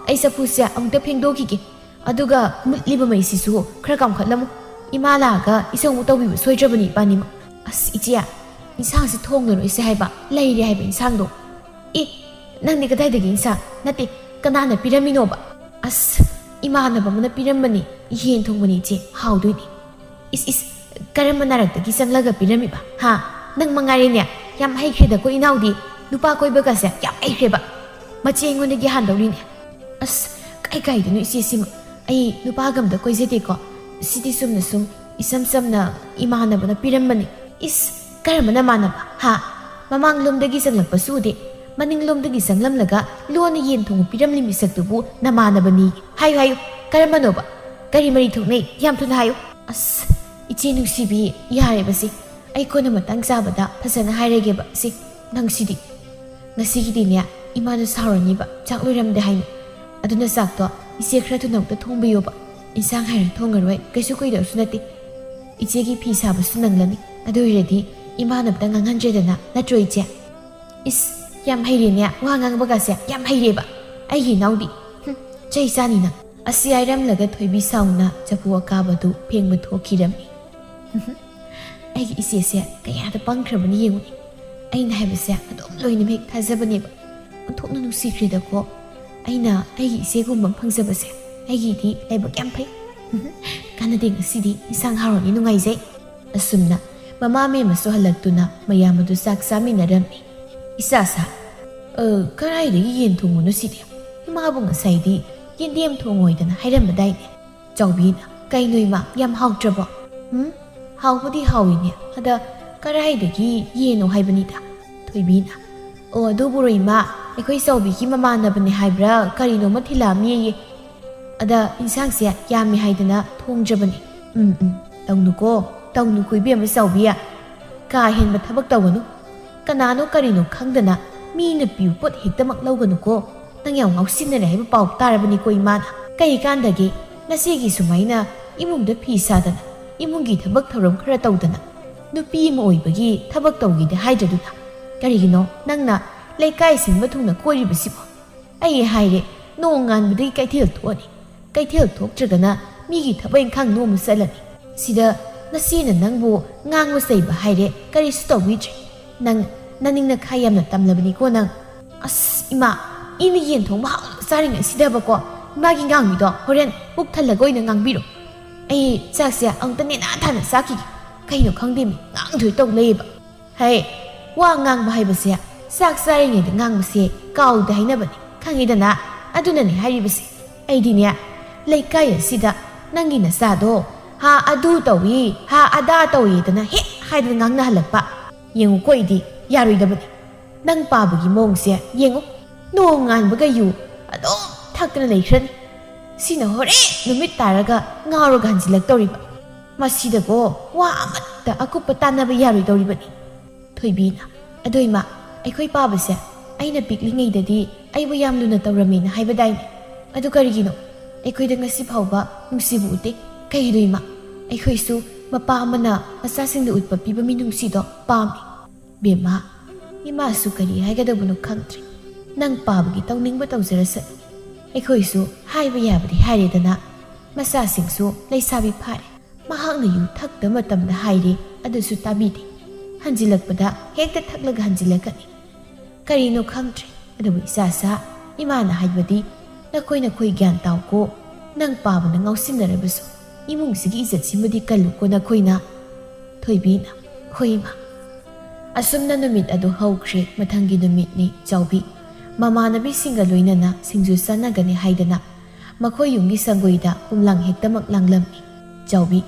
ꯑꯩ ꯆꯐꯨꯁꯦ ꯑꯃꯨꯛꯇ ꯐꯦꯡꯗꯣꯛꯈꯤꯒꯦ, ꯑꯗꯨꯒ ꯃꯨꯠꯂꯤꯕ ꯃꯩꯁꯤꯁꯨ ꯈꯔ ꯀꯥꯝꯈꯠꯂꯝꯃꯨ, ꯏꯃꯥ ꯂꯥꯛꯑꯒ ꯏꯁꯧ ꯑꯃꯨꯛ ꯇꯧꯕꯤꯕ ꯁꯣꯏꯗ꯭ꯔꯕꯅꯤ ꯏꯕꯥꯅꯤꯃꯛ꯫" "ꯑꯁ ꯏꯆꯦ, ꯏꯟꯁꯥꯡꯁꯤ ꯊꯣꯡꯉꯔꯣꯏꯁꯦ ꯍꯥꯏꯕ, ꯂꯩꯔꯦ ꯍꯥꯏꯕ ꯏꯟꯁꯥꯡꯗꯣ꯫" "ꯑꯦ, ꯅꯪꯗꯤ ꯀꯗꯥꯏꯗꯒꯤ ꯏꯟꯁꯥꯡ? ꯅꯠꯇꯦ, ꯀꯅꯥꯅ ꯄꯤꯔꯝꯃꯤꯅꯣꯕ?" "ꯑꯁ, ꯏꯃꯥꯟꯅꯕ ꯑꯃꯅ ꯄꯤꯔꯝꯕꯅꯤ, ꯌꯦꯟ ꯊꯣꯡꯕꯅꯤ ꯏꯆꯦ, ꯍꯥꯎꯗꯣꯏꯅꯤ꯫" "ꯏꯁ, ꯏꯁ, ꯀꯔꯝꯕ ꯅꯥꯔꯛꯇꯒꯤ ꯆꯪꯂꯒ ꯄꯤꯔꯝꯃꯤꯕ? ꯍꯥ? ꯅꯪ ꯃꯉꯥꯏꯔꯦꯅꯦ, ꯌꯥꯝ ꯍꯩꯈ꯭ꯔꯦꯗꯀꯣ ꯏꯅꯥꯎꯗꯤ, ꯅꯨꯄꯥ ꯀꯣꯏꯕꯒꯁꯦ ꯌꯥꯝ ꯍꯩꯈ꯭ꯔꯦꯕ꯫ ꯃꯆꯦ ꯑꯩꯉꯣꯟꯗꯒꯤ ꯍꯥꯟꯗꯧꯔꯤꯅꯦ꯫" "ꯑꯁ, ꯀꯥꯏ ꯀꯥꯏꯗꯅꯣ ꯏꯆꯦꯁꯤꯃ? ꯑꯩ ꯅꯨꯄꯥꯒ ꯑꯝꯇ ꯀꯣꯏꯖꯗꯦꯀꯣ꯫ ꯁꯤꯗꯤ ꯆꯨꯝꯅ ꯁꯨꯝ ꯏꯆꯝ ꯆꯝꯅ ꯏꯃꯥꯟꯅꯕꯅ ꯄꯤꯔꯝꯕꯅꯤ꯫" "ꯏꯁ, ꯀꯔꯝꯕ ꯅꯃꯥꯟꯅꯕ? ꯍꯥ? ꯃꯃꯥꯡꯂꯣꯝꯗꯒꯤ ꯆꯪꯂꯛꯄꯁꯨ ꯎꯗꯦ, ꯃꯅꯤꯡꯂꯣꯝꯗꯒꯤ ꯆꯪꯂꯝꯂꯒ ꯂꯣꯟꯅ ꯌꯦꯟ ꯊꯣꯡꯕ ꯄꯤꯔꯝꯂꯤ ꯃꯤꯁꯛꯇꯨꯕꯨ ꯅꯃꯥꯟꯅꯕꯅꯤ꯫ ꯍꯥꯏꯌꯨ, ꯍꯥꯏꯌꯨ, ꯀꯔꯝꯕꯅꯣꯕ? ꯀꯔꯤ ꯃꯔꯤ ꯊꯣꯛꯅꯩ? ꯌꯥꯝ ꯊꯨꯅ ꯍꯥꯏꯌꯨ꯫" "ꯑꯁ, ꯏꯆꯦ ꯅꯨꯡꯁꯤꯕꯤ, ꯌꯥꯔꯦꯕꯁꯦ, ꯑꯩ ꯀꯣꯟꯅ ꯃꯇꯥꯡ ꯆꯥꯕꯗ ꯐꯖꯅ ꯍꯥꯏꯔꯒꯦꯕ ꯁꯤ꯫ ꯅꯪꯁꯤꯗꯤ꯫ ꯉꯁꯤꯒꯤꯗꯤꯅꯦ, ꯏꯃꯥꯗꯣ ꯁꯥꯎꯔꯅꯤꯕ, ꯆꯥꯛ ꯂꯣꯏꯔꯝꯗꯦ ꯍꯥꯏꯅ꯫ ꯑꯗꯨꯅ ꯆꯥꯛꯇꯣ ꯏꯆꯦ ꯈꯔ ꯊꯨꯅ ꯑꯝꯇ ꯊꯣꯡꯕꯤꯌꯣꯕ꯫ ꯏꯟꯁꯥꯡ ꯍꯥꯏꯔ ꯊꯣꯡꯉꯔꯣꯏ, ꯀꯩꯁꯨ ꯀꯨꯏꯗꯧꯁꯨ ꯅꯠꯇꯦ꯫ ꯏꯆꯦꯒꯤ ꯐꯤ ꯁꯥꯕꯁꯨ ꯅꯪꯂꯅꯤ꯫ ꯑꯗꯨ ꯑꯣꯏꯔꯗꯤ ꯏꯃꯥꯅ ꯑꯝꯇ ꯉꯥꯡꯍꯟꯗ꯭ꯔꯦꯗꯅ, ꯅꯠꯇ꯭ꯔꯣ ꯏꯆꯦ?" "ꯏꯁ, ꯌꯥꯝ ꯍꯩꯔꯦꯅꯦ, ꯋꯥ ꯉꯥꯡꯕꯒꯁꯦ ꯌꯥꯝ ꯍꯩꯔꯦꯕ, ꯑꯩꯒꯤ ꯏꯅꯥꯎꯗꯤ꯫ ꯍꯨꯝ, ꯆꯩ ꯆꯥꯅꯤ ꯅꯪ꯫" ꯑꯁꯤ ꯍꯥꯏꯔꯝꯂꯒ ꯊꯣꯏꯕꯤ ꯁꯥꯎꯅ ꯆꯐꯨ ꯑꯀꯥꯕꯗꯨ ꯐꯦꯡꯕ ꯊꯣꯛꯈꯤꯔꯝꯃꯤ꯫ "ꯑꯩꯒꯤ ꯏꯆꯦꯁꯦ ꯀꯌꯥꯗ ꯄꯪꯈ꯭ꯔꯕꯅꯤ ꯌꯦꯡꯉꯨꯅꯦ꯫ ꯑꯩꯅ ꯍꯥꯏꯕꯁꯦ ꯑꯗꯨꯝ ꯂꯣꯏꯅꯃꯛ ꯊꯥꯖꯕꯅꯦꯕ꯫ ꯑꯣꯟꯊꯣꯛꯅ ꯅꯨꯡꯁꯤꯈ꯭ꯔꯦꯗꯀꯣ꯫ ꯑꯩꯅ ꯑꯩꯒꯤ ꯏꯆꯦꯒꯨꯝꯕ ꯑꯃ ꯐꯪꯖꯕꯁꯦ ꯑꯩꯒꯤꯗꯤ ꯂꯥꯏꯕꯛ ꯌꯥꯝ ꯐꯩ꯫ ꯀꯥꯟꯅꯗꯦ, ꯉꯁꯤꯗꯤ ꯏꯟꯁꯥꯡ ꯍꯥꯎꯔꯅꯤ, ꯅꯨꯡꯉꯥꯏꯖꯩ꯫ ꯑꯁꯨꯝꯅ ꯃꯃꯥ ꯃꯦꯝꯃꯁꯨ ꯍꯜꯂꯛꯇꯨꯅ ꯃꯌꯥꯝ ꯑꯗꯨ ꯆꯥꯛ ꯆꯥꯃꯤꯟꯅꯔꯝꯃꯤ꯫ ꯏꯆꯥꯁꯥ, "ꯑ, ꯀꯔꯥꯏꯗꯒꯤ ꯌꯦꯟ ꯊꯣꯡꯕꯅꯣ ꯁꯤꯗꯤ? ꯏꯃꯥꯕꯨ ꯉꯁꯥꯏꯗꯤ ꯌꯦꯟꯗꯦꯝ ꯊꯣꯡꯉꯣꯏꯗꯅ ꯍꯥꯏꯔꯝꯕꯗꯥꯏꯅꯦ?" ꯆꯥꯎꯕꯤꯅ, "ꯀꯩꯅꯣ ꯏꯃꯥ, ꯌꯥꯝ ꯍꯥꯎꯇ꯭ꯔꯕꯣ?" "ꯎꯝ, ꯍꯥꯎꯕꯨꯗꯤ ꯍꯥꯎꯏꯅꯦ, ꯑꯗ ꯀꯔꯥꯏꯗꯒꯤ ꯌꯦꯟꯅꯣ ꯍꯥꯏꯕꯅꯤꯗ?" ꯊꯣꯏꯕꯤꯅ, "ꯑꯣ, ꯑꯗꯨꯕꯨꯔꯣ ꯏꯃꯥ, ꯑꯩꯈꯣꯏ ꯆꯥꯎꯕꯤꯒꯤ ꯃꯃꯥꯟꯅꯕꯅꯦ ꯍꯥꯏꯕ꯭ꯔꯥ ꯀꯔꯤꯅꯣꯃ ꯊꯤꯜꯂꯛꯑꯝꯃꯦꯌꯦ꯫ ꯑꯗ ꯏꯟꯁꯥꯡꯁꯦ ꯌꯥꯝꯃꯤ ꯍꯥꯏꯗꯅ ꯊꯣꯡꯗ꯭ꯔꯕꯅꯦ꯫ ꯎꯝ, ꯎꯝ, ꯇꯧꯅꯨꯀꯣ, ꯇꯧꯅꯨꯀꯣ ꯏꯕꯦꯝꯃ ꯆꯥꯎꯕꯤ꯫ ꯀꯥ ꯍꯦꯟꯕ ꯊꯕꯛ ꯇꯧꯒꯅꯨ꯫ ꯀꯅꯥꯅꯣ ꯀꯔꯤꯅꯣ ꯈꯪꯗꯅ ꯃꯤꯅ ꯄꯤꯕ ꯄꯣꯠ ꯍꯦꯛꯇꯃꯛ ꯂꯧꯒꯅꯨꯀꯣ꯫ ꯅꯪ ꯌꯥꯝ ꯉꯥꯎꯁꯤꯟꯅꯔꯦ ꯍꯥꯏꯕ ꯄꯥꯎ ꯇꯥꯔꯕꯅꯤꯀꯣ ꯏꯃꯥꯅ꯫ ꯀꯩ ꯀꯥꯟꯗꯒꯦ ꯅꯆꯦꯒꯤ ꯁꯨꯃꯥꯏꯅ ꯏꯃꯨꯡꯗ ꯐꯤ ꯁꯥꯗꯅ, ꯏꯃꯨꯡꯒꯤ ꯊꯕꯛ ꯊꯧꯔꯝ ꯈꯔ ꯇꯧꯗꯅ, ꯅꯨꯄꯤ ꯑꯃ ꯑꯣꯏꯕꯒꯤ ꯊꯕꯛ ꯇꯧꯒꯦꯗꯤ ꯍꯥꯏꯗ꯭ꯔꯗꯨꯅ? ꯀꯔꯤꯒꯤꯅꯣ ꯅꯪꯅ ꯂꯩꯀꯥꯏ ꯁꯤꯟꯕ ꯊꯨꯡꯅ ꯀꯣꯏꯔꯤꯕꯁꯤꯕꯣ? ꯑꯩ ꯍꯥꯏꯔꯦ, ꯅꯣꯡ ꯉꯥꯟꯕꯗꯒꯤ ꯀꯩꯊꯦꯜ ꯊꯣꯛꯑꯅꯤ, ꯀꯩꯊꯦꯜ ꯊꯣꯛꯇ꯭ꯔꯒꯅ ꯃꯤꯒꯤ ꯊꯕꯛ ꯏꯪꯈꯥꯡ ꯅꯣꯝꯕ ꯆꯠꯂꯅꯤ꯫ ꯁꯤꯗ ꯅꯆꯦꯅ ꯅꯪꯕꯨ ꯉꯥꯡꯕ ꯆꯩꯕ ꯍꯥꯏꯔꯦ ꯀꯔꯤꯁꯨ ꯇꯧꯕꯤꯗ꯭ꯔꯦ꯫ ꯅꯪ ꯅꯅꯤꯡ ꯅꯈꯥ ꯌꯥꯝꯅ ꯇꯝꯂꯕꯅꯤꯀꯣ ꯅꯪ꯫ ꯑꯁ ꯏꯃꯥ, ꯏꯅ ꯌꯦꯟ ꯊꯣꯡꯕ ꯍꯥꯎꯅ ꯆꯥꯔꯤꯉꯩꯁꯤꯗꯕꯀꯣ, ꯏꯃꯥꯒꯤ ꯉꯥꯡꯕꯤꯗꯣ ꯍꯣꯔꯦꯟ ꯄꯨꯛ ꯊꯜꯂꯒ ꯑꯣꯏꯅ ꯉꯥꯡꯕꯤꯔꯣ꯫ ꯑꯩ ꯆꯥꯛꯁꯦ ꯑꯃꯨꯛꯇ ꯅꯦꯅꯥ ꯊꯥꯅ ꯆꯥꯈꯤꯒꯦ꯫ ꯀꯩꯅꯣ ꯈꯪꯗꯦꯃꯤ, ꯉꯥꯡꯗꯣꯏ ꯇꯧ ꯂꯩꯌꯦꯕ꯫ ꯍꯩ, ꯋꯥ ꯉꯥꯡꯕ ꯍꯥꯏꯕꯁꯦ ꯆꯥꯛ ꯆꯥꯔꯤꯉꯩꯗ ꯉꯥꯡꯕꯁꯦ ꯀꯥꯎꯗꯦ ꯍꯥꯏꯅꯕꯅꯦ, ꯈꯪꯉꯤꯗꯅ? ꯑꯗꯨꯅꯅꯦ ꯍꯥꯏꯔꯤꯕꯁꯦ꯫ ꯑꯩꯗꯤꯅꯦ, ꯂꯩꯀꯥꯏ ꯑꯁꯤꯗ ꯅꯪꯒꯤ ꯅꯆꯥꯗꯣ ꯍꯥ ꯑꯗꯨ ꯇꯧꯏ, ꯍꯥ ꯑꯗꯥ ꯇꯧꯏꯗꯅ ꯍꯦꯛ ꯍꯥꯏꯗꯅ ꯉꯥꯡꯅꯍꯜꯂꯛꯄ꯫ ꯌꯦꯡꯉꯨꯀꯣ, ꯑꯩꯗꯤ ꯌꯥꯔꯣꯏꯗꯕꯅꯤ꯫ ꯅꯪ ꯄꯥꯕꯒꯤ ꯃꯑꯣꯡꯁꯦ ꯌꯦꯡꯉꯨ, ꯅꯣꯡ ꯉꯥꯟꯕꯒ ꯌꯨ ꯑꯗꯨꯝ ꯊꯛꯇꯅ ꯂꯩꯈ꯭ꯔꯅꯤ꯫ ꯁꯤꯅ ꯍꯣꯔꯦꯟ ꯅꯨꯃꯤꯠ ꯇꯥꯔꯒ ꯉꯥꯎꯔꯒ ꯍꯟꯖꯤꯜꯂꯛꯇꯧꯔꯤꯕ꯫ ꯃꯁꯤꯗꯀꯣ ꯋꯥ ꯑꯃꯠꯇ ꯑꯀꯨꯞꯄ ꯇꯥꯟꯅꯕ ꯌꯥꯔꯣꯏꯗꯧꯔꯤꯕꯅꯤ꯫ ꯊꯣꯏꯕꯤꯅ, "ꯑꯗꯣ ꯏꯃꯥ, ꯑꯩꯈꯣꯏ ꯄꯥꯕꯁꯦ ꯑꯩꯅ ꯄꯤꯛꯂꯤꯉꯩꯗꯗꯤ ꯑꯩꯕꯨ ꯌꯥꯝ ꯂꯨꯅ ꯇꯧꯔꯝꯃꯦꯅ ꯍꯥꯏꯕꯗꯥꯏꯅꯦ? ꯑꯗꯨ ꯀꯔꯤꯒꯤꯅꯣ ꯑꯩꯈꯣꯏꯗ ꯉꯁꯤ ꯐꯥꯎꯕ ꯅꯨꯡꯁꯤꯕ ꯎꯠꯇꯦ? ꯀꯩꯒꯤꯅꯣ ꯏꯃꯥ? ꯑꯩꯈꯣꯏꯁꯨ ꯃꯄꯥ ꯑꯃꯅ ꯃꯆꯥꯁꯤꯡꯗ ꯎꯠꯄ ꯄꯤꯕ ꯃꯤꯅꯨꯡꯁꯤꯗꯣ ꯄꯥꯝꯃꯤ꯫" ꯕꯦꯝꯃ, ꯏꯃꯥꯁꯨ ꯀꯔꯤ ꯍꯥꯏꯒꯗꯕꯅꯣ ꯈꯪꯗ꯭ꯔꯦ꯫ ꯅꯪ ꯄꯥꯕꯒꯤ ꯇꯧꯅꯤꯡꯕ ꯇꯧꯖꯔꯁꯅꯨ꯫ ꯑꯩꯈꯣꯏꯁꯨ ꯍꯥꯏꯕ ꯌꯥꯕꯗꯤ ꯍꯥꯏꯔꯦꯗꯅ꯫ ꯃꯆꯥꯁꯤꯡꯁꯨ ꯂꯩꯁꯥꯕꯤ ꯐꯥꯔꯦ꯫ ꯃꯍꯥꯛꯅ ꯌꯨ ꯊꯛꯇꯕ ꯃꯇꯝꯗ ꯍꯥꯏꯔꯦ, ꯑꯗꯨꯁꯨ ꯇꯥꯕꯤꯗꯦ꯫ ꯍꯟꯖꯤꯜꯂꯛꯄꯗ ꯍꯦꯛꯇ ꯊꯛꯂꯒ ꯍꯟꯖꯤꯜꯂꯛꯀꯅꯤ꯫ ꯀꯔꯤꯅꯣ ꯈꯪꯗ꯭ꯔꯦ꯫ ꯑꯗꯨꯕꯨ ꯏꯆꯥꯁꯥ, ꯏꯃꯥꯅ ꯍꯥꯏꯕꯗꯤ ꯅꯈꯣꯏ ꯅꯈꯣꯏ ꯒ꯭ꯌꯥꯟ ꯇꯥꯎꯀꯣ꯫ ꯅꯪ ꯄꯥꯕꯅ ꯉꯥꯎꯁꯤꯟꯅꯔꯕꯁꯨ ꯏꯃꯨꯡꯁꯤꯒꯤ ꯏꯖꯠꯁꯤꯃꯗꯤ ꯀꯜꯂꯨꯀꯣ ꯅꯈꯣꯏꯅ꯫ ꯊꯣꯏꯕꯤꯅ, "ꯍꯣꯏ ꯏꯃꯥ"꯫ ꯑꯁꯨꯝꯅ ꯅꯨꯃꯤꯠ ꯑꯗꯨ ꯍꯧꯈ꯭ꯔꯦ꯫ ꯃꯊꯪꯒꯤ ꯅꯨꯃꯤꯠꯅꯤ꯫ ꯆꯥꯎꯕꯤ ꯃꯃꯥꯟꯅꯕꯤꯁꯤꯡꯒ ꯂꯣꯏꯅꯅ ꯁꯤꯡꯖꯨ ꯆꯥꯅꯒꯅꯤ ꯍꯥꯏꯗꯅ ꯃꯈꯣꯏ ꯌꯨꯝꯒꯤ ꯁꯪꯒꯣꯏꯗ ꯄꯨꯝꯂꯥꯡ ꯍꯦꯛꯇꯃꯛ ꯂꯥꯡꯂꯝꯃꯤ꯫ ꯆꯥꯎꯕꯤ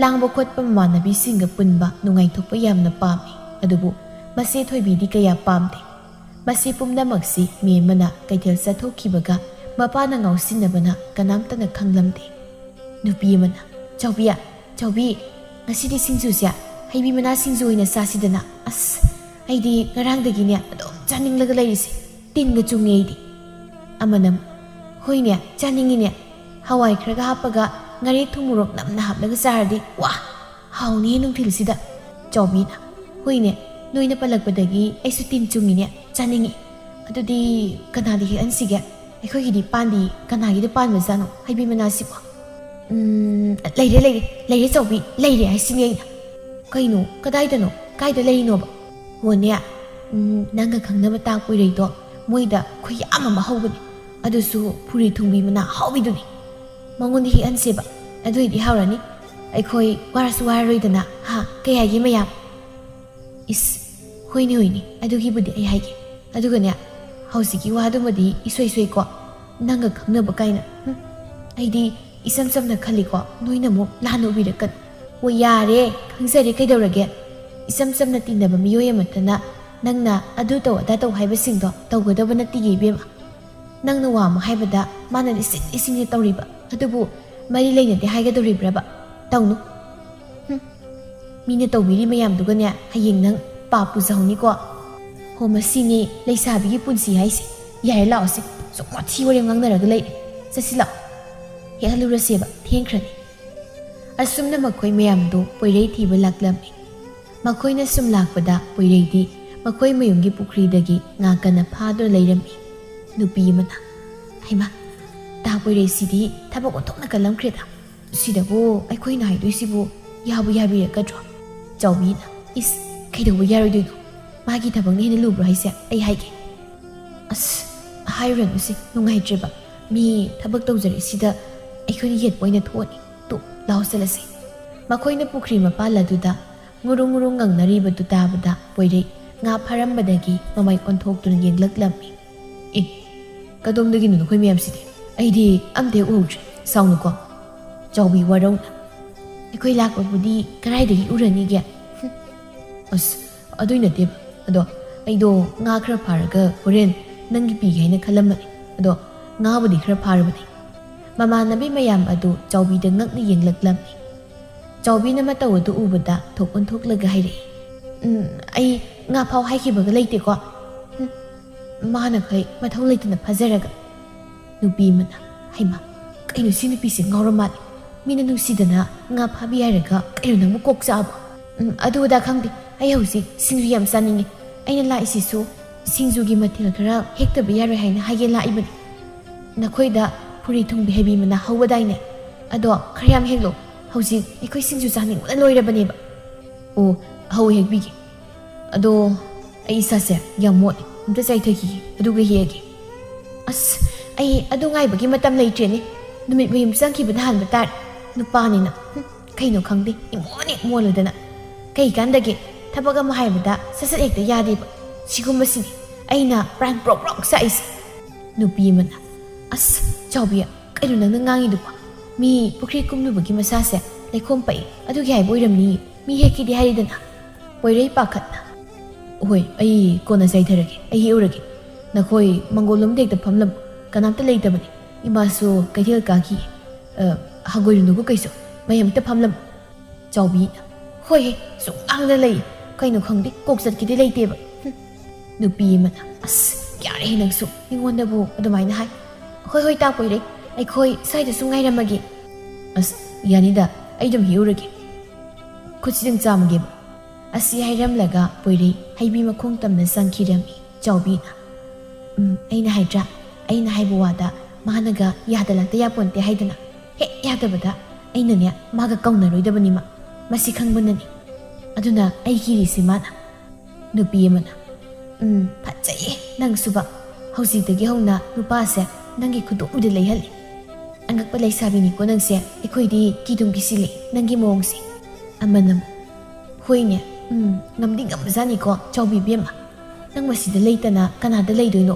ꯂꯥꯡꯕ ꯈꯣꯠꯄ ꯃꯃꯥꯟꯅꯕꯤꯁꯤꯡꯒ ꯄꯨꯟꯕ ꯅꯨꯡꯉꯥꯏꯊꯣꯛꯄ ꯌꯥꯝꯅ ꯄꯥꯝꯃꯤ꯫ ꯑꯗꯨꯕꯨ ꯃꯆꯦ ꯊꯣꯏꯕꯤꯗꯤ ꯀꯌꯥ ꯄꯥꯝꯗꯦ꯫ ꯃꯁꯤ ꯄꯨꯝꯅꯃꯛꯁꯤ ꯃꯦꯝꯃꯅ ꯀꯩꯊꯦꯜ ꯆꯠꯊꯣꯛꯈꯤꯕꯒ ꯃꯄꯥꯅ ꯉꯥꯎꯁꯤꯟꯅꯕꯅ ꯀꯅꯥꯝꯇꯅ ꯈꯪꯂꯝꯗꯦ꯫ ꯅꯨꯄꯤ ꯑꯃꯅ, "ꯆꯥꯎꯕꯤ, ꯆꯥꯎꯕꯤ, ꯉꯁꯤꯗꯤ ꯁꯤꯡꯖꯨꯁꯦ ꯍꯩꯕꯤ ꯃꯅꯥ ꯁꯤꯡꯖꯨ ꯑꯣꯏꯅ ꯆꯥꯁꯤꯗꯅ꯫ ꯑꯁ, ꯑꯩꯗꯤ ꯉꯔꯥꯡꯗꯒꯤꯅꯦ ꯑꯗꯨꯝ ꯆꯥꯅꯤꯡꯂꯒ ꯂꯩꯔꯤꯁꯦ꯫ ꯇꯤꯟꯒ ꯆꯨꯡꯉꯦ ꯑꯩꯗꯤ"꯫ ꯑꯃꯅ ꯑꯃꯨꯛ, "ꯍꯣꯏꯅꯦ, ꯆꯥꯅꯤꯡꯉꯤꯅꯦ꯫ ꯍꯋꯥꯏ ꯈꯔꯒ ꯍꯥꯞꯄꯒ ꯉꯥꯔꯤ ꯊꯨꯝ ꯃꯣꯔꯣꯛ ꯅꯝꯅ ꯍꯥꯞꯂꯒ ꯆꯥꯔꯗꯤ, ꯋꯥ! ꯍꯥꯎꯅꯤꯍꯦ ꯅꯨꯡꯊꯤꯜꯁꯤꯗ"꯫ ꯆꯥꯎꯕꯤꯅ, "ꯍꯣꯏꯅꯦ, ꯅꯣꯏꯅ ꯄꯜꯂꯛꯄꯗꯒꯤ ꯑꯩꯁꯨ ꯇꯤꯟ ꯆꯨꯡꯉꯤꯅꯦ, ꯆꯥꯅꯤꯡꯉꯤ꯫ ꯑꯗꯨꯗꯤ ꯀꯅꯥꯗ ꯍꯦꯛꯍꯟꯁꯤꯒꯦ? ꯑꯩꯈꯣꯏꯒꯤꯗꯤ ꯄꯥꯟꯗꯤ, ꯀꯅꯥꯒꯤꯗ ꯄꯥꯟꯕꯖꯥꯠꯅꯣ ꯍꯩꯕꯤ ꯃꯅꯥꯁꯤꯕꯣ?" "ꯎꯝ, ꯂꯩꯔꯦ, ꯂꯩꯔꯦ, ꯂꯩꯔꯦ ꯆꯥꯎꯕꯤ, ꯂꯩꯔꯦ ꯍꯥꯏꯁꯤꯅꯦ ꯑꯩꯅ"꯫ "ꯀꯩꯅꯣ? ꯀꯗꯥꯏꯗꯅꯣ? ꯀꯥꯏꯗ ꯂꯩꯔꯤꯅꯣꯕ?" "ꯍꯣꯅꯦ, ꯎꯝ, ꯅꯪꯒ ꯈꯪꯅꯕ ꯇꯥ ꯄꯣꯏꯔꯩꯗꯣ, ꯃꯣꯏꯗ ꯈꯨꯌꯥꯝ ꯑꯃ ꯍꯧꯕꯅꯤ꯫ ꯑꯗꯨꯁꯨ ꯐꯨꯔꯤ ꯊꯨꯡꯕꯤ ꯃꯅꯥ ꯍꯥꯎꯕꯤꯗꯨꯅꯤ꯫ ꯃꯉꯣꯟꯗ ꯍꯦꯛꯍꯟꯁꯦꯕ꯫ ꯑꯗꯨꯏꯗꯤ ꯍꯥꯎꯔꯅꯤ꯫ ꯑꯩꯈꯣꯏ ꯋꯥꯔꯁꯨ ꯋꯥꯔꯔꯣꯏꯗꯅ, ꯍꯥ? ꯀꯩ ꯍꯥꯏꯒꯦ ꯃꯌꯥꯝ?" "ꯏꯁ, ꯍꯣꯏꯅꯦ, ꯍꯣꯏꯅꯦ, ꯑꯗꯨꯒꯤꯕꯨꯗꯤ ꯑꯩ ꯍꯥꯏꯒꯦ꯫ ꯑꯗꯨꯒꯅꯦ, ꯍꯧꯖꯤꯛꯀꯤ ꯋꯥꯗꯨꯃꯗꯤ ꯏꯁꯣꯏ ꯁꯣꯏꯀꯣ꯫ ꯅꯪꯒ ꯈꯪꯅꯕ ꯀꯥꯏꯅ, ꯍꯨꯝ, ꯑꯩꯗꯤ ꯏꯆꯝ ꯆꯝꯅ ꯈꯜꯂꯤꯀꯣ, ꯅꯣꯏꯅ ꯑꯃꯨꯛ ꯂꯥꯟꯅ ꯎꯕꯤꯔꯛꯀꯅꯨ"꯫ "ꯑꯣ, ꯌꯥꯔꯦ, ꯈꯪꯖꯔꯦ, ꯀꯩꯗꯧꯔꯒꯦ? ꯏꯆꯝ ꯆꯝꯅ ꯇꯤꯟꯅꯕ ꯃꯤꯑꯣꯏ ꯑꯃꯠꯇꯅ ꯅꯪꯅ ꯑꯗꯨ ꯇꯧ, ꯑꯗꯥ ꯇꯧ ꯍꯥꯏꯕꯁꯤꯡꯗꯣ ꯇꯧꯒꯗꯕ ꯅꯠꯇꯤꯌꯦ, ꯏꯕꯦꯝꯃ꯫ ꯅꯪꯅ ꯋꯥ ꯑꯃ ꯍꯥꯏꯕꯗ ꯃꯥꯅ ꯂꯤꯁꯤꯡ ꯂꯤꯁꯤꯡꯅꯦ ꯇꯧꯔꯤꯕ, ꯑꯗꯨꯕꯨ ꯃꯔꯤ ꯂꯩꯅꯗꯦ ꯍꯥꯏꯒꯗꯧꯔꯤꯕ꯭ꯔꯕ? ꯇꯧꯅꯨ꯫ ꯍꯨꯝ꯫ ꯃꯤꯅ ꯇꯧꯕꯤꯔꯤ ꯃꯌꯥꯝꯗꯨꯒꯅꯦ ꯍꯌꯦꯡ ꯅꯪ ꯄꯥꯞ ꯄꯨꯖꯍꯧꯅꯤꯀꯣ"꯫ "ꯍꯣ, ꯃꯁꯤꯅꯤ ꯂꯩꯁꯥꯕꯤꯒꯤ ꯄꯨꯟꯁꯤ ꯍꯥꯏꯁꯦ꯫ ꯌꯥꯔꯦ, ꯂꯥꯛꯑꯣꯁꯦ꯫ ꯁꯨꯝ ꯋꯥꯊꯤ ꯋꯥꯔꯦꯝ ꯉꯥꯡꯅꯔꯒ ꯂꯩꯔꯦ꯫ ꯆꯠꯁꯤ ꯂꯥꯛꯑꯣ꯫ ꯍꯦꯛꯍꯜꯂꯨꯔꯁꯦꯕ, ꯊꯦꯡꯈ꯭ꯔꯅꯤ"꯫ ꯑꯁꯨꯝꯅ ꯃꯈꯣꯏ ꯃꯌꯥꯝꯗꯨ ꯄꯣꯏꯔꯩ ꯊꯤꯕ ꯂꯥꯛꯂꯝꯃꯤ꯫ ꯃꯈꯣꯏꯅ ꯁꯨꯝ ꯂꯥꯛꯄꯗ ꯄꯣꯏꯔꯩꯗꯤ ꯃꯈꯣꯏ ꯃꯌꯨꯝꯒꯤ ꯄꯨꯈ꯭ꯔꯤꯗꯒꯤ ꯉꯥ ꯀꯟꯅ ꯐꯥꯗꯨꯅ ꯂꯩꯔꯝꯃꯤ꯫ ꯅꯨꯄꯤ ꯑꯃꯅ, "ꯍꯩꯃꯥ, ꯇꯥ ꯄꯣꯏꯔꯩꯁꯤꯗꯤ ꯊꯕꯛ ꯑꯣꯟꯊꯣꯛꯅ ꯀꯜꯂꯝꯈ꯭ꯔꯦꯗ꯫ ꯁꯤꯗꯕꯨ ꯑꯩꯈꯣꯏꯅ ꯍꯥꯏꯗꯣꯏꯁꯤꯕꯨ ꯌꯥꯕꯨ ꯌꯥꯕꯤꯔꯛꯀꯗ꯭ꯔꯣ?" ꯆꯥꯎꯕꯤꯅ, "ꯏꯁ, ꯀꯩꯗꯧꯕ ꯌꯥꯔꯣꯏꯗꯣꯏꯅꯣ? ꯃꯥꯒꯤ ꯊꯕꯛꯅ ꯍꯦꯟꯅ ꯂꯨꯕ꯭ꯔꯣ ꯍꯥꯏꯁꯦ? ꯑꯩ ꯍꯥꯏꯒꯦ꯫ ꯑꯁ, ꯍꯥꯏꯔꯨꯔꯅꯨꯁꯦ, ꯅꯨꯡꯉꯥꯏꯇ꯭ꯔꯦꯕ꯫ ꯃꯤ ꯊꯕꯛ ꯇꯧꯖꯔꯛꯏꯁꯤꯗ ꯑꯩꯈꯣꯏꯅ ꯌꯦꯠꯄ ꯑꯣꯏꯅ ꯊꯣꯛꯑꯅꯤ꯫ ꯇꯨ, ꯂꯥꯎ ꯆꯠꯂꯁꯦ꯫ ꯃꯈꯣꯏꯅ ꯄꯨꯈ꯭ꯔꯤ ꯃꯄꯥꯜ ꯑꯗꯨꯗ ꯉꯨꯔꯨ ꯉꯨꯔꯨ ꯉꯪꯅꯔꯤꯕꯗꯨ ꯇꯥꯕꯗ ꯄꯣꯏꯔꯩ ꯉꯥ ꯐꯥꯔꯝꯕꯗꯒꯤ ꯃꯃꯩ ꯑꯣꯟꯊꯣꯛꯇꯨꯅ ꯌꯦꯡꯂꯛꯂꯝꯃꯤ꯫ "ꯑꯦ, ꯀꯗꯣꯝꯗꯒꯤꯅꯣ ꯅꯈꯣꯏ ꯃꯌꯥꯝꯁꯤꯗꯤ? ꯑꯩꯗꯤ ꯑꯝꯇ ꯍꯦꯛ ꯎꯍꯧꯗ꯭ꯔꯦ꯫ ꯁꯥꯎꯅꯨꯀꯣ꯫" ꯆꯥꯎꯕꯤ ꯋꯥꯔꯧꯅ꯫ "ꯑꯩꯈꯣꯏ ꯂꯥꯛꯄꯕꯨꯗꯤ ꯀꯗꯥꯏꯗꯒꯤ ꯎꯔꯅꯤꯒꯦ?" "ꯍꯨꯝ꯫ ꯑꯁ, ꯑꯗꯨꯏ ꯅꯠꯇꯦꯕ꯫ ꯑꯗꯣ ꯑꯩꯗꯣ ꯉꯥ ꯈꯔ ꯐꯥꯔꯒ ꯍꯣꯔꯦꯟ ꯅꯪꯒꯤ ꯄꯤꯒꯦ ꯍꯥꯏꯅ ꯈꯜꯂꯝꯕꯅꯦ꯫ ꯑꯗꯣ ꯉꯥꯕꯨꯗꯤ ꯈꯔ ꯐꯥꯔꯕꯅꯦ꯫" ꯃꯃꯥꯟꯅꯕꯤ ꯃꯌꯥꯝ ꯑꯗꯨ ꯆꯥꯎꯕꯤꯗ ꯉꯛꯅ ꯌꯦꯡꯂꯛꯂꯝꯃꯤ꯫ ꯆꯥꯎꯕꯤꯅ ꯃꯇꯧ ꯑꯗꯨ ꯎꯕꯗ ꯊꯣꯛ ꯑꯣꯟꯊꯣꯛꯂꯒ ꯍꯥꯏꯔꯛꯏ, "ꯎꯝ, ꯑꯩ ꯉꯥ ꯐꯥꯎ ꯍꯥꯏꯈꯤꯕꯒ ꯂꯩꯇꯦꯀꯣ꯫ ꯎꯝ, ꯃꯥꯅ ꯈꯩ ꯃꯊꯧ ꯂꯩꯇꯅ ꯐꯥꯖꯔꯒ꯫" ꯅꯨꯄꯤ ꯑꯃꯅ, "ꯍꯩꯃꯥ, ꯀꯩꯅꯣ ꯁꯤ ꯅꯨꯄꯤꯁꯦ ꯉꯥꯎꯔ ꯃꯥꯜꯂꯦ꯫ ꯃꯤꯅ ꯅꯨꯡꯁꯤꯗꯅ ꯉꯥ ꯐꯥꯕꯤ ꯍꯥꯏꯔꯒ ꯀꯩꯅꯣ ꯅꯪꯕꯨ ꯀꯣꯛ ꯆꯥꯛꯑꯕꯣ?" "ꯎꯝ, ꯑꯗꯨ ꯑꯗꯥ ꯈꯪꯗꯦ꯫ ꯑꯩ ꯍꯧꯖꯤꯛ ꯁꯤꯡꯖꯨ ꯌꯥꯝ ꯆꯥꯅꯤꯡꯉꯤ꯫ ꯑꯩꯅ ꯂꯥꯛꯏꯁꯤꯁꯨ ꯁꯤꯡꯖꯨꯒꯤ ꯃꯊꯦꯜ ꯈꯔ ꯍꯦꯛꯇꯕ ꯌꯥꯔꯣꯏ ꯍꯥꯏꯅ ꯍꯥꯏꯒꯦ ꯂꯥꯛꯏꯕꯅꯤ꯫ ꯅꯈꯣꯏꯗ ꯐꯨꯔꯤ ꯊꯣꯡꯕꯤ ꯍꯩꯕꯤ ꯃꯅꯥ ꯍꯧꯕꯗꯥꯏꯅꯦ? ꯑꯗꯣ ꯈꯔ ꯌꯥꯝ ꯍꯦꯛꯂꯣ꯫ ꯍꯧꯖꯤꯛ ꯑꯩꯈꯣꯏ ꯁꯤꯡꯖꯨ ꯆꯥꯅꯤꯡꯕꯅ ꯂꯣꯏꯔꯕꯅꯦꯕ꯫" "ꯑꯣ, ꯍꯧꯏ, ꯍꯦꯛꯄꯤꯒꯦ꯫ ꯑꯗꯣ ꯑꯩ ꯏꯁꯥꯁꯦ ꯌꯥꯝ ꯃꯣꯠꯂꯦ꯫ ꯑꯝꯇ ꯆꯥꯏꯊꯈꯤꯒꯦ, ꯑꯗꯨꯒ ꯍꯦꯛꯑꯒꯦ꯫" "ꯑꯁ, ꯑꯩ ꯑꯗꯨ ꯉꯥꯏꯕꯒꯤ ꯃꯇꯝ ꯂꯩꯇ꯭ꯔꯦꯅꯦ꯫ ꯅꯨꯃꯤꯠ ꯃꯌꯨꯝ ꯆꯪꯈꯤꯕꯅ ꯍꯥꯟꯕ ꯇꯥꯔꯦ꯫ ꯅꯨꯄꯥꯅꯤꯅ꯫ ꯍꯨꯝ, ꯀꯩꯅꯣ ꯈꯪꯗꯦ, ꯏꯃꯣꯟ ꯍꯦꯛ ꯃꯣꯜꯂꯗꯅ꯫ ꯀꯩ ꯀꯥꯟꯗꯒꯦ? ꯊꯕꯛ ꯑꯃ ꯍꯥꯏꯕꯗ ꯁꯠ ꯁꯠ ꯍꯦꯛꯇ ꯌꯥꯗꯦꯕ꯫ ꯁꯤꯒꯨꯝꯕꯁꯤꯅꯤ ꯑꯩꯅ ꯄ꯭ꯔꯥꯟ ꯄ꯭ꯔꯣꯛ ꯄ꯭ꯔꯣꯛ ꯆꯥꯛꯏꯁꯦ꯫" ꯅꯨꯄꯤ ꯑꯃꯅ, "ꯑꯁ, ꯆꯥꯎꯕꯤ, ꯀꯩꯅꯣ ꯅꯪꯅ ꯉꯥꯡꯉꯤꯗꯨꯕꯣ? ꯃꯤ ꯄꯨꯈ꯭ꯔꯤ ꯀꯨꯝꯂꯨꯕꯒꯤ ꯃꯁꯥꯁꯦ ꯂꯩꯈꯣꯝ ꯄꯛꯏ, ꯑꯗꯨꯒꯤ ꯍꯥꯏꯕ ꯑꯣꯏꯔꯝꯅꯤ꯫ ꯃꯤ ꯍꯦꯛꯀꯦꯗꯤ ꯍꯥꯏꯔꯤꯗꯅ꯫" ꯄꯣꯏꯔꯩ ꯄꯥꯈꯠꯅ, "ꯍꯣꯏ, ꯑꯩ ꯀꯣꯟꯅ ꯆꯥꯏꯊꯔꯒꯦ, ꯑꯩ ꯍꯦꯛꯎꯔꯒꯦ꯫ ꯅꯈꯣꯏ ꯃꯪꯒꯣꯜ ꯂꯣꯝꯗ ꯍꯦꯛꯇ ꯐꯝꯂꯝꯃꯨ, ꯀꯅꯥꯝꯇ ꯂꯩꯇꯕꯅꯤ꯫ ꯏꯃꯥꯁꯨ ꯀꯩꯊꯦꯜ ꯀꯥꯈꯤ꯫ ꯑ, ꯍꯪꯒꯣꯏꯔꯨꯅꯨꯀꯣ ꯀꯩꯁꯨ, ꯃꯌꯥꯝ ꯍꯦꯛꯇ ꯐꯝꯂꯝꯃꯨ꯫" ꯆꯥꯎꯕꯤꯅ, "ꯍꯣꯏꯍꯦ, ꯁꯨꯝ ꯉꯥꯡꯗ ꯂꯩ꯫ ꯀꯩꯅꯣ ꯈꯪꯗꯦ, ꯀꯣꯛ ꯆꯠꯈꯤꯗꯤ ꯂꯩꯇꯦꯕ꯫" ꯍꯨꯝ꯫ ꯅꯨꯄꯤ ꯑꯃꯅ, "ꯑꯁ, ꯌꯥꯔꯦꯍꯦ ꯅꯪꯁꯨ, ꯃꯤꯉꯣꯟꯗꯕꯨ ꯑꯗꯨꯃꯥꯏꯅ ꯍꯥꯏ꯫ ꯍꯣꯏ, ꯍꯣꯏ, ꯇꯥ ꯄꯣꯏꯔꯩ, ꯑꯩꯈꯣꯏ ꯁ꯭ꯋꯥꯏꯗꯁꯨ ꯉꯥꯏꯔꯝꯃꯒꯦ꯫" "ꯑꯁ, ꯌꯥꯅꯤꯗ, ꯑꯩ ꯑꯗꯨꯝ ꯍꯦꯛꯎꯔꯒꯦ꯫ ꯈꯨꯠꯁꯤꯗꯪ ꯆꯥꯝꯃꯒꯦꯕ꯫" ꯑꯁꯤ ꯍꯥꯏꯔꯝꯂꯒ ꯄꯣꯏꯔꯩ ꯍꯩꯕꯤ ꯃꯈꯣꯡ ꯇꯝꯅ ꯆꯪꯈꯤꯔꯝꯃꯤ꯫ ꯆꯥꯎꯕꯤꯅ, "ꯎꯝ, ꯑꯩꯅ ꯍꯥꯏꯗ꯭ꯔꯥ, ꯑꯩꯅ ꯍꯥꯏꯕ ꯋꯥꯗ ꯃꯥꯅꯒ ꯌꯥꯗ ꯂꯥꯛꯇ ꯌꯥꯄꯣꯟꯇꯦ ꯍꯥꯏꯗꯅ꯫ ꯍꯦꯛ ꯌꯥꯗꯕꯗ ꯑꯩꯅꯅꯦ ꯃꯥꯒ ꯀꯧꯅꯔꯣꯏꯗꯕꯅꯤꯃ꯫ ꯃꯁꯤ ꯈꯪꯕꯅꯅꯤ꯫" ꯑꯗꯨꯅ ꯑꯩ ꯀꯤꯔꯤꯁꯤ ꯃꯥꯅ꯫ ꯅꯨꯄꯤ ꯑꯃꯅ, "ꯎꯝ, ꯐꯖꯩꯌꯦ ꯅꯪꯁꯨꯕ꯫ ꯍꯧꯖꯤꯛꯇꯒꯤ ꯍꯧꯅ ꯅꯨꯄꯥꯁꯦ ꯅꯪꯒꯤ ꯈꯨꯗꯣꯡꯗ ꯂꯩꯍꯜꯂꯤ꯫ ꯑꯉꯛꯄ ꯂꯩꯁꯥꯕꯤꯅꯤꯀꯣ ꯅꯪꯁꯦ, ꯑꯩꯈꯣꯏꯗꯤ ꯀꯤꯗꯨꯝ ꯀꯤꯁꯤꯜꯂꯛꯑꯦ ꯅꯪꯒꯤ ꯃꯑꯣꯡꯁꯦ"꯫ ꯑꯃꯅ ꯑꯃꯨꯛ, "ꯍꯣꯏꯅꯦ, ꯎꯝ, ꯉꯝꯗꯤ ꯉꯝꯕꯖꯥꯠꯅꯤꯀꯣ ꯆꯥꯎꯕꯤ ꯏꯕꯦꯝꯃ꯫ ꯅꯪ ꯃꯁꯤꯗ ꯂꯩꯇꯅ ꯀꯅꯥꯗ ꯂꯩꯗꯣꯏꯅꯣ?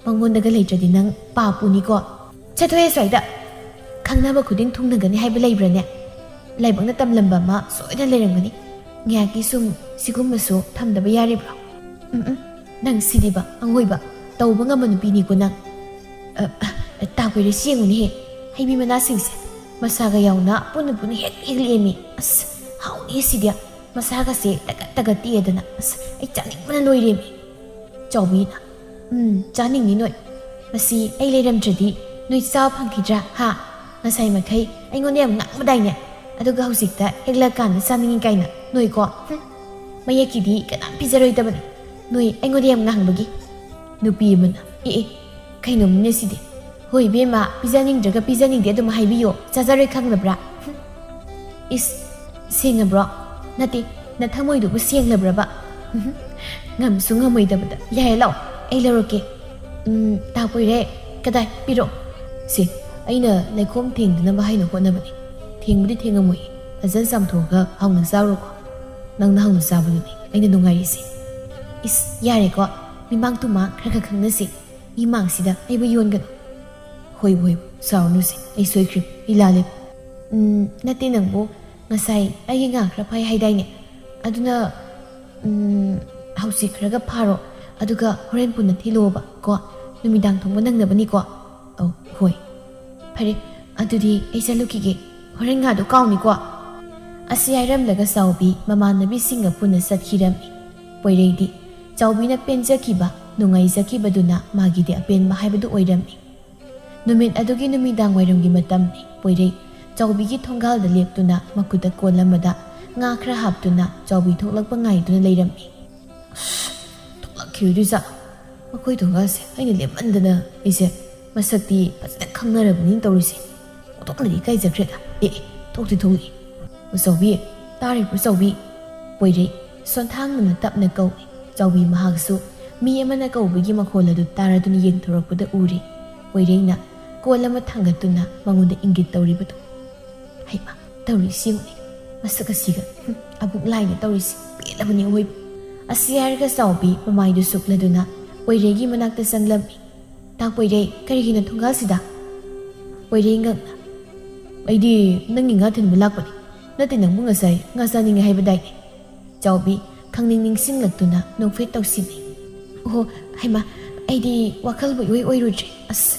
ꯃꯉꯣꯟꯗꯒ ꯂꯩꯇ꯭ꯔꯗꯤ ꯅꯪ ꯄꯥ ꯄꯨꯅꯤꯀꯣ꯫ ꯆꯠꯊꯣꯛꯑꯦ ꯁ꯭ꯋꯥꯏꯗ꯫ ꯈꯪꯅꯕ ꯈꯨꯗꯤꯡ ꯊꯨꯡꯅꯒꯅꯤ ꯍꯥꯏꯕ ꯂꯩꯕ꯭ꯔꯅꯦ? ꯂꯥꯏꯕꯛꯅ ꯇꯝꯂꯝꯕ ꯑꯃ ꯁꯣꯏꯗꯅ ꯂꯩꯔꯝꯒꯅꯤ꯫ ꯉꯥꯏꯍꯥꯛꯀꯤ ꯁꯨꯝ ꯁꯤꯒꯨꯝꯕꯁꯨ ꯊꯝꯗꯕ ꯌꯥꯔꯤꯕ꯭ꯔꯣ? ꯎꯝ, ꯎꯝ, ꯅꯪ ꯁꯤꯗꯤꯕ ꯑꯉꯣꯏꯕ, ꯇꯧꯕ ꯉꯝꯕ ꯅꯨꯄꯤꯅꯤꯀꯣ ꯅꯪ꯫ ꯑ, ꯑ, ꯇꯥ ꯀꯣꯏꯔꯦ, ꯁꯤ ꯌꯦꯡꯉꯨꯅꯦꯍꯦ, ꯍꯩꯕꯤ ꯃꯅꯥꯁꯤꯡꯁꯦ꯫ ꯃꯁꯥꯒ ꯌꯥꯎꯅ ꯄꯨꯟꯅ ꯄꯨꯟꯅ ꯍꯦꯛ ꯍꯦꯛꯂꯛꯑꯦꯃꯤ꯫ ꯑꯁ, ꯍꯥꯎꯅꯤꯍꯦ ꯁꯤꯗꯤ꯫ ꯃꯁꯥꯒꯁꯦ ꯇꯒꯠ ꯇꯒꯠ ꯇꯦꯛꯑꯗꯅ꯫ ꯑꯁ, ꯑꯩ ꯆꯥꯅꯤꯡꯕꯅ ꯂꯣꯏꯔꯦꯃꯤ"꯫ ꯆꯥꯎꯕꯤꯅ, "ꯎꯝ, ꯆꯥꯅꯤꯡꯅꯤ ꯅꯣꯏ꯫ ꯃꯁꯤ ꯑꯩ ꯂꯩꯔꯝꯗ꯭ꯔꯗꯤ ꯅꯣꯏ ꯆꯥꯕ ꯐꯪꯈꯤꯗ꯭ꯔꯥ, ꯍꯥ? ꯉꯁꯥꯏ ꯃꯈꯩ ꯑꯩꯉꯣꯟꯗ ꯌꯥꯝ ꯉꯥꯡꯕꯗꯥꯏꯅꯦ? ꯑꯗꯨꯒ ꯍꯧꯖꯤꯛꯇ ꯍꯦꯛꯂꯛꯀꯥꯟꯗ ꯆꯥꯅꯤꯡꯉꯤ ꯀꯥꯏꯅ ꯅꯣꯏꯀꯣ? ꯍꯨꯝ, ꯃꯌꯦꯛꯀꯤꯗꯤ ꯀꯅꯥꯝ ꯄꯤꯖꯔꯣꯏꯗꯕꯅꯤ꯫ ꯅꯣꯏ ꯑꯩꯉꯣꯟꯗ ꯌꯥꯝ ꯉꯥꯡꯕꯒꯤ"꯫ ꯅꯨꯄꯤ ꯑꯃꯅ, "ꯑꯦ, ꯑꯦ, ꯀꯩꯅꯣꯃꯤꯅꯦ ꯁꯤꯗꯤ? ꯍꯣꯏ ꯏꯕꯦꯝꯃ, ꯄꯤꯖꯅꯤꯡꯗ꯭ꯔꯒ ꯄꯤꯖꯅꯤꯡꯗꯦ ꯑꯗꯨꯝ ꯍꯥꯏꯕꯤꯌꯣ, ꯆꯥꯖꯔꯣꯏ ꯈꯪꯗꯕ꯭ꯔꯥ? ꯍꯨꯝ꯫ ꯏꯁ, ꯁꯦꯡꯉꯕ꯭ꯔꯣ? ꯅꯠꯇꯦ, ꯅꯊꯃꯣꯏꯗꯨꯕꯨ ꯁꯦꯡꯂꯕ꯭ꯔꯕ? ꯎꯝꯍꯨꯝ꯫ ꯉꯝꯁꯨ ꯉꯝꯃꯣꯏꯗꯕꯗ꯫ ꯌꯥꯔꯦ, ꯂꯥꯛꯑꯣ, ꯑꯩ ꯂꯧꯔꯛꯀꯦ꯫ ꯎꯝ, ꯇꯥ ꯀꯣꯏꯔꯦ꯫ ꯀꯗꯥꯏ? ꯄꯤꯔꯛꯑꯣ꯫ ꯁꯦ, ꯑꯩꯅ ꯂꯩꯈꯣꯝ ꯊꯦꯡꯗꯅꯕ ꯍꯥꯏꯅ ꯍꯣꯠꯅꯕꯅꯤ꯫ ꯊꯦꯡꯕꯨꯗꯤ ꯊꯦꯡꯉꯝꯃꯣꯏ꯫ ꯐꯖꯅ ꯆꯥꯝꯊꯣꯛꯑꯒ ꯍꯥꯎꯅ ꯆꯥꯔꯣꯀꯣ꯫ ꯅꯪꯅ ꯍꯥꯎꯅ ꯆꯥꯕꯗꯨꯅꯤ ꯑꯩꯅ ꯅꯨꯡꯉꯥꯏꯔꯤꯁꯦ꯫ ꯏꯁ, ꯌꯥꯔꯦꯀꯣ꯫ ꯃꯤꯃꯥꯡ ꯇꯨꯃꯥꯡ ꯈꯔ ꯈꯔ ꯈꯪꯅꯁꯤ꯫ ꯃꯤ ꯃꯥꯡꯁꯤꯗ ꯑꯩꯕꯨ ꯌꯣꯟꯒꯅꯨ꯫ ꯍꯣꯏꯕꯨ ꯍꯣꯏꯕꯨ, ꯁꯥꯎꯔꯅꯨꯁꯦ, ꯑꯩ ꯁꯣꯏꯈ꯭ꯔꯦ, ꯑꯩ ꯂꯥꯜꯂꯦ꯫ ꯎꯝ, ꯅꯠꯇꯦ ꯅꯪꯕꯨ, ꯉꯁꯥꯏ ꯑꯩꯒꯤ ꯉꯥ ꯈꯔ ꯐꯥꯏ ꯍꯥꯏꯗꯥꯏꯅꯦ? ꯑꯗꯨꯅ, ꯎꯝ, ꯍꯧꯖꯤꯛ ꯈꯔꯒ ꯐꯥꯔꯣ, ꯑꯗꯨꯒ ꯍꯣꯔꯦꯟ ꯄꯨꯟꯅ ꯊꯤꯜꯂꯛꯑꯣꯕ ꯀꯣ, ꯅꯨꯃꯤꯗꯥꯡ ꯊꯣꯡꯕ ꯅꯪꯅꯕꯅꯤꯀꯣ꯫ ꯑꯧ, ꯍꯣꯏ꯫ ꯐꯔꯦ, ꯑꯗꯨꯗꯤ ꯑꯩ ꯆꯠꯂꯨꯈꯤꯒꯦ, ꯍꯣꯔꯦꯟ ꯉꯥꯗꯣ ꯀꯥꯎꯅꯤꯀꯣ꯫ ꯑꯁꯤ ꯍꯥꯏꯔꯝꯂꯒ ꯆꯥꯎꯕꯤ ꯃꯃꯥꯟꯅꯕꯤꯁꯤꯡꯒ ꯄꯨꯟꯅ ꯆꯠꯈꯤꯔꯝꯃꯤ꯫ ꯄꯣꯏꯔꯩꯗꯤ ꯆꯥꯎꯕꯤꯅ ꯄꯦꯟꯖꯈꯤꯕ, ꯅꯨꯡꯉꯥꯏꯖꯈꯤꯕꯗꯨꯅ ꯃꯥꯒꯤꯗꯤ ꯑꯄꯦꯟꯕ ꯍꯥꯏꯕꯗꯨ ꯑꯣꯏꯔꯝꯃꯤ꯫ ꯅꯨꯃꯤꯠ ꯑꯗꯨꯒꯤ ꯅꯨꯃꯤꯗꯥꯡ ꯋꯥꯏꯔꯝꯒꯤ ꯃꯇꯝꯅꯤ꯫ ꯄꯣꯏꯔꯩ ꯆꯥꯎꯕꯤꯒꯤ ꯊꯣꯡꯒꯥꯜꯗ ꯂꯦꯞꯇꯨꯅ ꯃꯈꯨꯠꯇ ꯀꯣꯜ ꯑꯃꯗ ꯉꯥ ꯈꯔ ꯍꯥꯞꯇꯨꯅ ꯆꯥꯎꯕꯤ ꯊꯣꯛꯂꯛꯄ ꯉꯥꯏꯗꯨꯅ ꯂꯩꯔꯝꯃꯤ꯫ ꯑꯁ, ꯊꯣꯛꯂꯛꯈꯤꯔꯣꯏꯗꯣꯏꯖꯥꯠꯂꯣ? ꯃꯈꯣꯏ ꯊꯣꯡꯒꯥꯜꯁꯦ ꯑꯩꯅ ꯂꯦꯞꯃꯟꯗꯅ ꯑꯩꯁꯦ ꯃꯁꯛꯇꯤ ꯐꯖꯅ ꯈꯪꯅꯔꯕꯅꯤꯅ ꯇꯧꯔꯤꯁꯦ꯫ ꯑꯣꯟꯊꯣꯛꯅꯗꯤ ꯏꯀꯥꯏꯖꯈ꯭ꯔꯦꯗ꯫ ꯑꯦ, ꯑꯦ, ꯊꯣꯛꯇꯤ ꯊꯣꯛꯂꯛꯏ꯫ ꯎꯆꯧꯕꯤ, ꯇꯥꯔꯤꯕ꯭ꯔꯣ ꯆꯥꯎꯕꯤ? ꯄꯣꯏꯔꯩ ꯁꯣꯟꯊꯥꯡꯗꯨꯅ ꯇꯞꯅ ꯀꯧꯏ꯫ ꯆꯥꯎꯕꯤ ꯃꯍꯥꯛꯁꯨ ꯃꯤ ꯑꯃꯅ ꯀꯧꯕꯒꯤ ꯃꯈꯣꯜ ꯑꯗꯨ ꯇꯥꯔꯗꯨꯅ ꯌꯦꯡꯊꯣꯔꯛꯄꯗ ꯎꯔꯦ꯫ ꯄꯣꯏꯔꯩꯅ ꯀꯣꯜ ꯑꯃ ꯊꯥꯡꯒꯠꯇꯨꯅ ꯃꯉꯣꯟꯗ ꯏꯪꯒꯤꯠ ꯇꯧꯔꯤꯕꯗꯨ꯫ "ꯍꯩꯃꯥ, ꯇꯧꯔꯤꯁꯤ ꯌꯦꯡꯉꯨꯅꯦ, ꯃꯁꯛ ꯑꯁꯤꯒ꯫ ꯍꯨꯝ, ꯑꯕꯨꯛ ꯂꯥꯏꯅ ꯇꯧꯔꯤꯁꯤ ꯄꯦꯜꯂꯕꯅꯤ ꯑꯋꯣꯏꯕ"꯫ ꯑꯁꯤ ꯍꯥꯏꯔꯒ ꯆꯥꯎꯕꯤ ꯃꯃꯥꯏꯗꯨ ꯁꯨꯛꯂꯗꯨꯅ ꯄꯣꯏꯔꯩꯒꯤ ꯃꯅꯥꯛꯇ ꯆꯪꯂꯝꯃꯤ꯫ "ꯇꯥ ꯄꯣꯏꯔꯩ, ꯀꯔꯤꯒꯤꯅꯣ ꯊꯣꯡꯒꯥꯜꯁꯤꯗ?" ꯄꯣꯏꯔꯩ ꯉꯛꯅ, "ꯑꯩꯗꯤ ꯅꯪꯒꯤ ꯉꯥ ꯊꯤꯟꯕ ꯂꯥꯛꯄꯅꯤ꯫ ꯅꯠꯇꯦ, ꯅꯪꯕꯨ ꯉꯁꯥꯏ ꯉꯥ ꯆꯥꯅꯤꯡꯉꯦ ꯍꯥꯏꯕꯗꯥꯏꯅꯦ?" ꯆꯥꯎꯕꯤ ꯈꯪꯅꯤꯡ ꯅꯤꯡꯁꯤꯡꯂꯛꯇꯨꯅ ꯅꯣꯛꯐꯦꯠ ꯇꯧꯁꯤꯜꯂꯤ꯫ "ꯑꯣꯍꯣ, ꯍꯩꯃꯥ, ꯑꯩꯗꯤ ꯋꯥꯈꯜꯕꯨ ꯏꯑꯣꯏ ꯑꯣꯏꯔꯨꯗ꯭ꯔꯦ꯫ ꯑꯁ,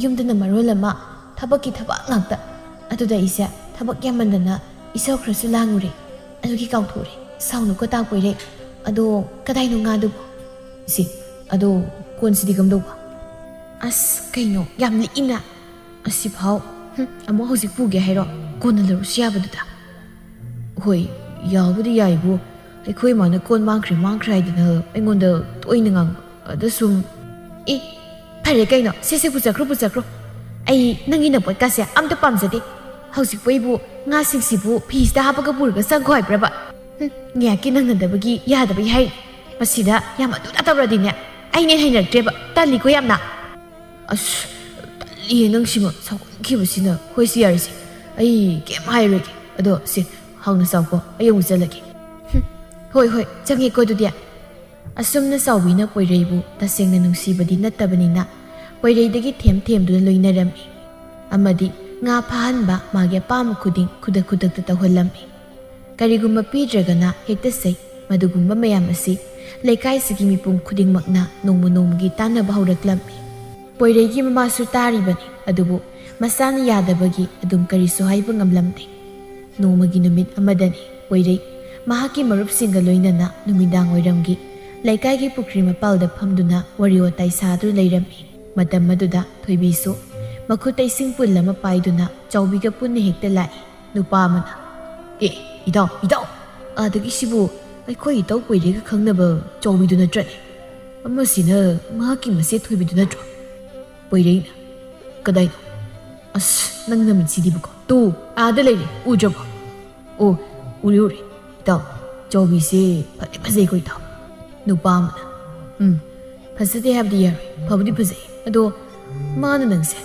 ꯌꯨꯝꯗꯅ ꯃꯔꯣꯜ ꯑꯃ ꯊꯕꯛꯀꯤ ꯊꯕꯛ ꯉꯥꯛꯇ꯫ ꯑꯗꯨꯗ ꯑꯩꯁꯦ ꯊꯕꯛ ꯌꯥꯝꯃꯟꯗꯅ ꯏꯁꯧ ꯈꯔꯁꯨ ꯂꯥꯡꯉꯨꯔꯦ꯫ ꯑꯗꯨꯒꯤ ꯀꯥꯎꯊꯣꯛꯎꯔꯦ꯫ ꯁꯥꯎꯅꯨꯀꯣ ꯇꯥ ꯄꯣꯏꯔꯩ꯫ ꯑꯗꯣ ꯀꯗꯥꯏꯅꯣ ꯉꯥꯗꯨꯕꯨ?" "ꯁꯤ, ꯑꯗꯣ ꯀꯣꯟꯁꯤꯗꯤ ꯀꯝꯗꯧꯕ?" "ꯑꯁ, ꯀꯩꯅꯣ, ꯌꯥꯝ ꯂꯤꯛꯏꯅ꯫ ꯑꯁꯤꯐꯥꯎ, ꯍꯨꯝ, ꯑꯃꯨꯛ ꯍꯧꯖꯤꯛ ꯄꯨꯒꯦ ꯍꯥꯏꯔꯣ? ꯀꯣꯟꯅ ꯂꯧꯔꯁꯨ ꯌꯥꯕꯗꯨꯗ?" "ꯍꯣꯏ, ꯌꯥꯕꯨꯗꯤ ꯌꯥꯏꯕꯨ꯫ ꯑꯩꯈꯣꯏ ꯏꯃꯥꯅ ꯀꯣꯟ ꯃꯥꯡꯈ꯭ꯔꯦ, ꯃꯥꯡꯈ꯭ꯔꯦ ꯍꯥꯏꯗꯅ ꯑꯩꯉꯣꯟꯗ ꯇꯣꯏꯅ ꯉꯥꯡꯕ꯫ ꯑꯗ ꯁꯨꯝ"꯫ "ꯑꯦ, ꯐꯔꯦ ꯀꯩꯅꯣ, ꯁꯦ, ꯁꯦ, ꯄꯨꯖꯈ꯭ꯔꯣ, ꯄꯨꯖꯈ꯭ꯔꯣ꯫ ꯑꯩ ꯅꯪꯒꯤ ꯅꯄꯣꯠꯀꯥꯁꯦ ꯑꯝꯇ ꯄꯥꯝꯖꯗꯦ꯫ ꯍꯧꯖꯤꯛꯄꯨ ꯑꯩꯕꯨ ꯉꯥꯁꯤꯡꯁꯤꯕꯨ ꯐꯤꯁꯤꯗ ꯍꯥꯞꯄꯒ ꯄꯨꯔꯒ ꯆꯪꯈꯣ ꯍꯥꯏꯕ꯭ꯔꯕ? ꯍꯨꯝ, ꯉꯥꯏꯍꯥꯛꯀꯤ ꯅꯪꯅꯗꯕꯒꯤ ꯌꯥꯗꯕꯒꯤ ꯍꯥꯏ꯫ ꯃꯁꯤꯗ ꯌꯥꯝ ꯑꯗꯨ ꯑꯗꯥ ꯇꯧꯔꯗꯤꯅꯦ, ꯑꯩꯅ ꯍꯩꯅꯔꯛꯇ꯭ꯔꯦꯕ꯫ ꯇꯜꯂꯤꯀꯣ ꯌꯥꯝꯅ"꯫ "ꯑꯁ, ꯇꯜꯂꯤꯌꯦ ꯅꯪꯁꯤꯃ, ꯁꯥꯎꯒꯟꯈꯤꯕꯁꯤꯅ꯫ ꯍꯣꯏ, ꯁꯤ ꯌꯥꯔꯦꯁꯦ, ꯑꯩ ꯀꯩꯝ ꯍꯥꯏꯔꯣꯏꯒꯦ꯫ ꯑꯗꯣ ꯁꯦ, ꯍꯥꯎꯅ ꯆꯥꯎꯀꯣ, ꯑꯩ ꯑꯃꯨꯛ ꯆꯠꯂꯒꯦ"꯫ "ꯍꯨꯝ, ꯍꯣꯏ, ꯍꯣꯏ, ꯆꯪꯉꯦꯀꯣ ꯑꯗꯨꯗꯤ"꯫ ꯑꯁꯨꯝꯅ ꯆꯥꯎꯕꯤꯅ ꯄꯣꯏꯔꯩꯕꯨ ꯇꯁꯦꯡꯅ ꯅꯨꯡꯁꯤꯕꯗꯤ ꯅꯠꯇꯕꯅꯤꯅ, ꯄꯣꯏꯔꯩꯗꯒꯤ ꯊꯦꯝ ꯊꯦꯝꯗꯨꯅ ꯂꯣꯏꯅꯔꯝꯃꯤ꯫ ꯑꯃꯗꯤ ꯉꯥ ꯐꯥꯍꯟꯕ ꯃꯥꯒꯤ ꯑꯄꯥꯝꯕ ꯈꯨꯗꯤꯡ ꯈꯨꯗꯛ ꯈꯨꯗꯛꯇ ꯇꯧꯍꯜꯂꯝꯃꯤ꯫ ꯀꯔꯤꯒꯨꯝꯕ ꯄꯤꯗ꯭ꯔꯒꯅ ꯍꯦꯛꯇ ꯆꯩ꯫ ꯃꯗꯨꯒꯨꯝꯕ ꯃꯌꯥꯝ ꯑꯁꯤ ꯂꯩꯀꯥꯏꯁꯤꯒꯤ ꯃꯤꯄꯨꯝ ꯈꯨꯗꯤꯡꯃꯛꯅ ꯅꯣꯡꯃ ꯅꯣꯡꯃꯒꯤ ꯇꯥꯟꯅꯕ ꯍꯧꯔꯛꯂꯝꯃꯤ꯫ ꯄꯣꯏꯔꯩꯒꯤ ꯃꯃꯥꯁꯨ ꯇꯥꯔꯤꯕꯅꯤ, ꯑꯗꯨꯕꯨ ꯃꯆꯥꯅ ꯌꯥꯗꯕꯒꯤ ꯑꯗꯨꯝ ꯀꯔꯤꯁꯨ ꯍꯥꯏꯕ ꯉꯝꯂꯝꯗꯦ꯫ ꯅꯣꯡꯃꯒꯤ ꯅꯨꯃꯤꯠ ꯑꯃꯗꯅꯤ ꯄꯣꯏꯔꯩ ꯃꯍꯥꯛꯀꯤ ꯃꯔꯨꯞꯁꯤꯡꯒ ꯂꯣꯏꯅꯅ ꯅꯨꯃꯤꯗꯥꯡ ꯋꯥꯏꯔꯝꯒꯤ ꯂꯩꯀꯥꯏꯒꯤ ꯄꯨꯈ꯭ꯔꯤ ꯃꯄꯥꯜꯗ ꯐꯝꯗꯨꯅ ꯋꯥꯔꯤ ꯋꯥꯇꯥꯏ ꯁꯥꯗꯨꯅ ꯂꯩꯔꯝꯃꯤ꯫ ꯃꯇꯝ ꯑꯗꯨꯗ ꯊꯣꯏꯕꯤꯁꯨ ꯃꯈꯨꯠꯇ ꯏꯁꯤꯡ ꯄꯨꯜ ꯑꯃ ꯄꯥꯏꯗꯨꯅ ꯆꯥꯎꯕꯤꯒ ꯄꯨꯟꯅ ꯍꯦꯛꯇ ꯂꯥꯛꯏ꯫ ꯅꯨꯄꯥ ꯑꯃꯅ, "ꯑꯦ, ꯏꯇꯥꯎ, ꯏꯇꯥꯎ, ꯑꯥꯗꯒꯤꯁꯤꯕꯨ ꯑꯩꯈꯣꯏ ꯏꯇꯥꯎ ꯄꯣꯏꯔꯩꯒ ꯈꯪꯅꯕ ꯆꯥꯎꯕꯤꯗꯨ ꯅꯠꯇ꯭ꯔꯅꯦ? ꯑꯃꯁꯤꯅ ꯃꯍꯥꯛꯀꯤ ꯃꯆꯦ ꯊꯣꯏꯕꯤꯗꯨ ꯅꯠꯇ꯭ꯔꯣ?" ꯄꯣꯏꯔꯩꯅ, "ꯀꯗꯥꯏꯗ? ꯑꯁ, ꯅꯪ ꯅꯃꯤꯠꯁꯤꯗꯤꯕꯀꯣ꯫ ꯇꯨ, ꯑꯥꯗ ꯂꯩꯔꯦ, ꯎꯗ꯭ꯔꯕꯣ? ꯑꯣ, ꯎꯔꯦ, ꯎꯔꯦ, ꯏꯇꯥꯎ꯫ "ꯆꯥꯎꯕꯤꯁꯦ ꯐꯗꯤ ꯐꯖꯩꯀꯣ ꯏꯇꯥꯎ?" ꯅꯨꯄꯥ ꯑꯃꯅ, "ꯎꯝ, ꯐꯖꯗꯦ ꯍꯥꯏꯕꯗꯤ ꯌꯥꯔꯣꯏ, ꯐꯕꯨꯗꯤ ꯐꯖꯩ꯫ ꯑꯗꯣ ꯃꯥꯅ ꯅꯪꯁꯦ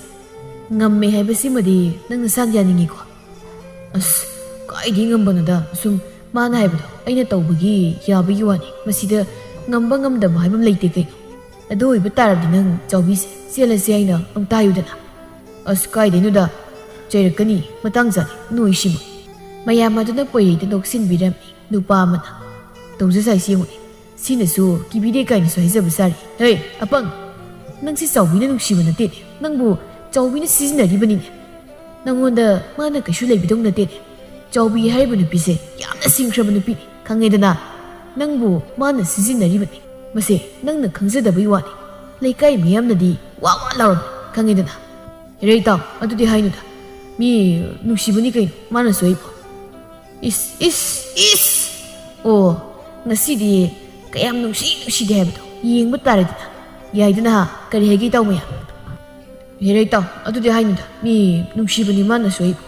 ꯉꯝꯃꯦ ꯍꯥꯏꯕꯁꯤꯃꯗꯤ ꯅꯪ ꯅꯁꯥꯅ ꯌꯥꯅꯤꯡꯉꯤꯀꯣ?" "ꯑꯁ, ꯀꯥꯏꯗꯩ ꯉꯝꯕꯅꯣꯗ? ꯁꯨꯝ ꯃꯥꯅ ꯍꯥꯏꯕꯗꯣ ꯑꯩꯅ ꯇꯧꯕꯒꯤ ꯌꯥꯕꯒꯤ ꯋꯥꯅꯤ꯫ ꯃꯁꯤꯗ ꯉꯝꯕ ꯉꯝꯗꯕ ꯍꯥꯏꯕ ꯑꯃ ꯂꯩꯇꯦ ꯀꯩꯅꯣ꯫ ꯑꯗꯨ ꯑꯣꯏꯕ ꯇꯥꯔꯗꯤ ꯅꯪ ꯆꯥꯎꯕꯤꯁꯦ ꯆꯦꯜꯂꯁꯦ ꯍꯥꯏꯅ ꯑꯝꯇ ꯍꯥꯏꯌꯨꯗꯅ?" "ꯑꯁ, ꯀꯥꯏꯗꯩꯅꯣꯗ? ꯆꯩꯔꯛꯀꯅꯤ, ꯃꯇꯥꯡ ꯆꯥꯗꯦ, ꯅꯣꯏ ꯁꯤꯃ꯫" ꯃꯌꯥꯝ ꯑꯗꯨꯅ ꯄꯣꯏꯔꯩꯗ ꯅꯣꯛꯁꯤꯟꯕꯤꯔꯝꯃꯤ꯫ ꯅꯨꯄꯥ ꯑꯃꯅ, "ꯇꯧꯖꯁꯥꯏꯁꯤ ꯌꯦꯡꯉꯨꯅꯦ, ꯁꯤꯅꯁꯨ ꯀꯤꯕꯤꯗꯦ ꯀꯥꯏꯅꯁꯨ ꯍꯥꯏꯖꯕ ꯁꯥꯔꯤ꯫ ꯍꯦ, ꯑꯄꯪ! ꯅꯪꯁꯤ ꯆꯥꯎꯕꯤꯅ ꯅꯨꯡꯁꯤꯕ ꯅꯠꯇꯦꯅꯦ, ꯅꯪꯕꯨ ꯆꯥꯎꯕꯤꯅ ꯁꯤꯖꯤꯟꯅꯔꯤꯕꯅꯤꯅꯦ꯫ ꯅꯪꯉꯣꯟꯗ ꯃꯥꯅ ꯀꯩꯁꯨ ꯂꯩꯕꯤꯗꯧ ꯅꯠꯇꯦꯅꯦ꯫ ꯆꯥꯎꯕꯤ ꯍꯥꯏꯔꯤꯕ ꯅꯨꯄꯤꯁꯦ ꯌꯥꯝꯅ ꯁꯤꯡꯈ꯭ꯔꯕ ꯅꯨꯄꯤꯅꯤ, ꯈꯪꯉꯦꯗꯅ? ꯅꯪꯕꯨ ꯃꯥꯅ ꯁꯤꯖꯤꯟꯅꯔꯤꯕꯅꯤ꯫ ꯃꯁꯦ ꯅꯪꯅ ꯈꯪꯖꯗꯕꯩ ꯋꯥꯅꯤ꯫ ꯂꯩꯀꯥꯏ ꯃꯤꯌꯥꯝꯅꯗꯤ ꯋꯥ ꯋꯥ ꯂꯥꯎꯔꯝꯃꯤ, ꯈꯪꯉꯦꯗꯅ?" "ꯍꯦꯔꯦ ꯏꯇꯥꯎ, ꯑꯗꯨꯗꯤ ꯍꯥꯏꯅꯨꯗ꯫ ꯃꯤ ꯅꯨꯡꯁꯤꯕꯅꯤ ꯀꯩꯅꯣ ꯃꯥꯅꯁꯨ ꯑꯩꯕꯨ꯫" "ꯏꯁ, ꯏꯁ, ꯏꯁ! ꯑꯣ, ꯉꯁꯤꯗꯤ ꯀꯌꯥꯝ ꯅꯨꯡꯁꯤ ꯅꯨꯡꯁꯤꯗꯦ ꯍꯥꯏꯕꯗꯣ ꯌꯦꯡꯕ ꯇꯥꯔꯦꯗꯅ꯫ ꯌꯥꯏꯗꯅ, ꯀꯔꯤ ꯍꯥꯏꯒꯦ ꯏꯇꯥꯎ ꯃꯌꯥꯝ?" "ꯍꯦꯔꯦ ꯏꯇꯥꯎ, ꯑꯗꯨꯗꯤ ꯍꯥꯏꯅꯨꯗ꯫ ꯃꯤ ꯅꯨꯡꯁꯤꯕꯅꯤ ꯃꯥꯅꯁꯨ ꯑꯩꯕꯨ꯫"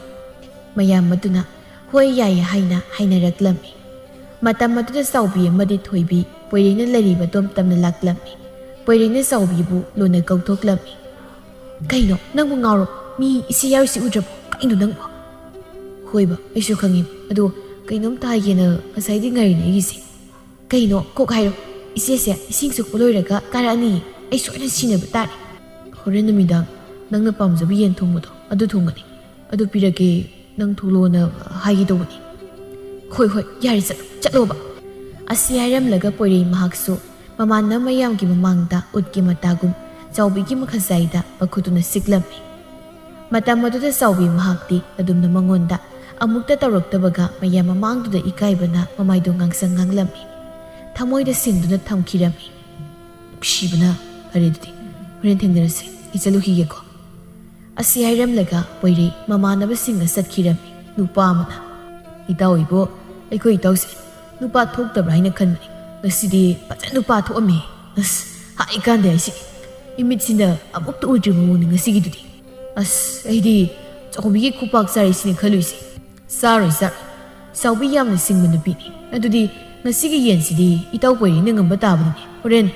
ꯃꯌꯥꯝ ꯑꯗꯨꯅ "ꯍꯣꯏ, ꯌꯥꯏꯌꯦ" ꯍꯥꯏꯅ ꯍꯥꯏꯅꯔꯛꯂꯝꯃꯤ꯫ ꯃꯇꯝ ꯑꯗꯨꯗ ꯆꯥꯎꯕꯤ ꯑꯃꯗꯤ ꯊꯣꯏꯕꯤ ꯄꯣꯏꯔꯩꯅ ꯂꯩꯔꯤꯕ ꯑꯗꯣꯝ ꯇꯝꯅ ꯂꯥꯛꯂꯝꯃꯤ꯫ ꯄꯣꯏꯔꯩꯅ ꯆꯥꯎꯕꯤꯕꯨ ꯂꯣꯟꯅ ꯀꯧꯊꯣꯛꯂꯝꯃꯤ꯫ "ꯀꯩꯅꯣ, ꯅꯪꯕꯨ ꯉꯥꯎꯔꯣ? ꯃꯤ ꯏꯆꯦ ꯌꯥꯎꯔꯤꯁꯤ ꯎꯗ꯭ꯔꯕꯣ? ꯀꯩꯅꯣ ꯅꯪꯕꯨ?" "ꯍꯣꯏꯕ, ꯑꯩꯁꯨ ꯈꯪꯉꯤ꯫ ꯑꯗꯣ ꯀꯩꯅꯣꯝꯇ ꯍꯥꯏꯒꯦꯅ ꯉꯁꯥꯏꯗꯤ ꯉꯥꯏꯔꯤꯅꯦ ꯑꯩꯒꯤꯁꯦ꯫" "ꯀꯩꯅꯣ, ꯀꯣꯛ ꯍꯥꯏꯔꯣ꯫ ꯏꯆꯦꯁꯦ ꯏꯁꯤꯡ ꯁꯣꯛꯄ ꯂꯣꯏꯔꯒ ꯀꯥꯔꯛꯑꯅꯤ꯫ ꯑꯩ ꯁꯣꯏꯗꯅ ꯁꯤꯟꯅꯕ ꯇꯥꯔꯦ꯫ ꯍꯣꯔꯦꯟ ꯅꯨꯃꯤꯗꯥꯡ ꯅꯪꯅ ꯄꯥꯝꯖꯕ ꯌꯦꯟ ꯊꯣꯡꯕꯗꯣ ꯑꯗꯨ ꯊꯣꯡꯒꯅꯤ꯫ ꯑꯗꯨ ꯄꯤꯔꯒꯦ, ꯅꯪ ꯊꯣꯛꯂꯛꯑꯣꯅ ꯍꯥꯏꯒꯦ ꯇꯧꯕꯅꯤ꯫" "ꯍꯣꯏ, ꯍꯣꯏ, ꯌꯥꯔꯦ, ꯆꯠꯂꯣ, ꯆꯠꯂꯣꯕ꯫" ꯑꯁꯤ ꯍꯥꯏꯔꯝꯂꯒ ꯄꯣꯏꯔꯩ ꯃꯍꯥꯛꯁꯨ ꯃꯃꯥꯟꯅꯕ ꯃꯌꯥꯝꯒꯤ ꯃꯃꯥꯡꯗ ꯎꯠꯀꯤ ꯃꯇꯥꯒꯨꯝ ꯆꯥꯎꯕꯤꯒꯤ ꯃꯈꯖꯥꯏꯗ ꯃꯈꯨꯠꯇꯨꯅ ꯁꯤꯛꯂꯝꯃꯤ꯫ ꯃꯇꯝ ꯑꯗꯨꯗ ꯆꯥꯎꯕꯤ ꯃꯍꯥꯛꯇꯤ ꯑꯗꯨꯝꯅ ꯃꯉꯣꯟꯗ ꯑꯃꯨꯛꯇ ꯇꯧꯔꯛꯇꯕꯒ ꯃꯌꯥꯝ ꯃꯃꯥꯡꯗꯨꯗ ꯏꯀꯥꯏꯕꯅ ꯃꯃꯥꯏꯗꯣ ꯉꯥꯡꯁꯪ ꯉꯥꯡꯂꯝꯃꯤ꯫ ꯊꯃꯣꯏꯗ ꯁꯤꯟꯗꯨꯅ ꯊꯝꯈꯤꯔꯝꯃꯤ꯫ "ꯅꯨꯡꯁꯤꯕꯅ ꯐꯔꯦ, ꯑꯗꯨꯗꯤ ꯍꯣꯔꯦꯟ ꯊꯦꯡꯅꯔꯁꯦ, ꯑꯩ ꯆꯠꯂꯨꯈꯤꯒꯦꯀꯣ꯫" ꯑꯁꯤ ꯍꯥꯏꯔꯝꯂꯒ ꯄꯣꯏꯔꯩ ꯃꯃꯥꯟꯅꯕꯁꯤꯡꯅ ꯆꯠꯈꯤꯔꯝꯃꯤ꯫ ꯅꯨꯄꯥ ꯑꯃꯅ, "ꯏꯇꯥꯎ ꯏꯕꯣ, ꯑꯩꯈꯣꯏ ꯏꯇꯥꯎꯁꯦ ꯅꯨꯄꯥ ꯊꯣꯛꯇꯕ꯭ꯔꯥ ꯍꯥꯏꯅ ꯈꯟꯕꯅꯤ꯫ ꯉꯁꯤꯗꯤ ꯐꯖꯅ ꯅꯨꯄꯥ ꯊꯣꯛꯑꯝꯃꯦ꯫ ꯑꯁ, ꯍꯥꯏꯀꯥꯟꯗ ꯍꯥꯏꯁꯤ ꯏꯃꯤꯠꯁꯤꯅ ꯑꯃꯨꯛꯇ ꯎꯗ꯭ꯔꯤꯕ ꯃꯑꯣꯡꯅꯤ ꯉꯁꯤꯒꯤꯗꯨꯗꯤ꯫ ꯑꯁ, ꯑꯩꯗꯤ ꯆꯥꯎꯕꯤꯒꯤ ꯈꯨꯄꯥꯛ ꯆꯥꯔꯤꯁꯤꯅ ꯈꯜꯂꯨꯏꯁꯦ꯫ ꯆꯥꯔꯣꯏ, ꯆꯥꯔꯣꯏ꯫ ꯆꯥꯎꯕꯤ ꯌꯥꯝꯅ ꯁꯤꯡꯕ ꯅꯨꯄꯤꯅꯤ꯫ ꯑꯗꯨꯗꯤ ꯉꯁꯤꯒꯤ ꯌꯦꯟꯁꯤꯗꯤ ꯏꯇꯥꯎ ꯄꯣꯏꯔꯩꯅ ꯉꯝꯕ ꯇꯥꯕꯅꯤꯅꯦ꯫ ꯍꯣꯔꯦꯟ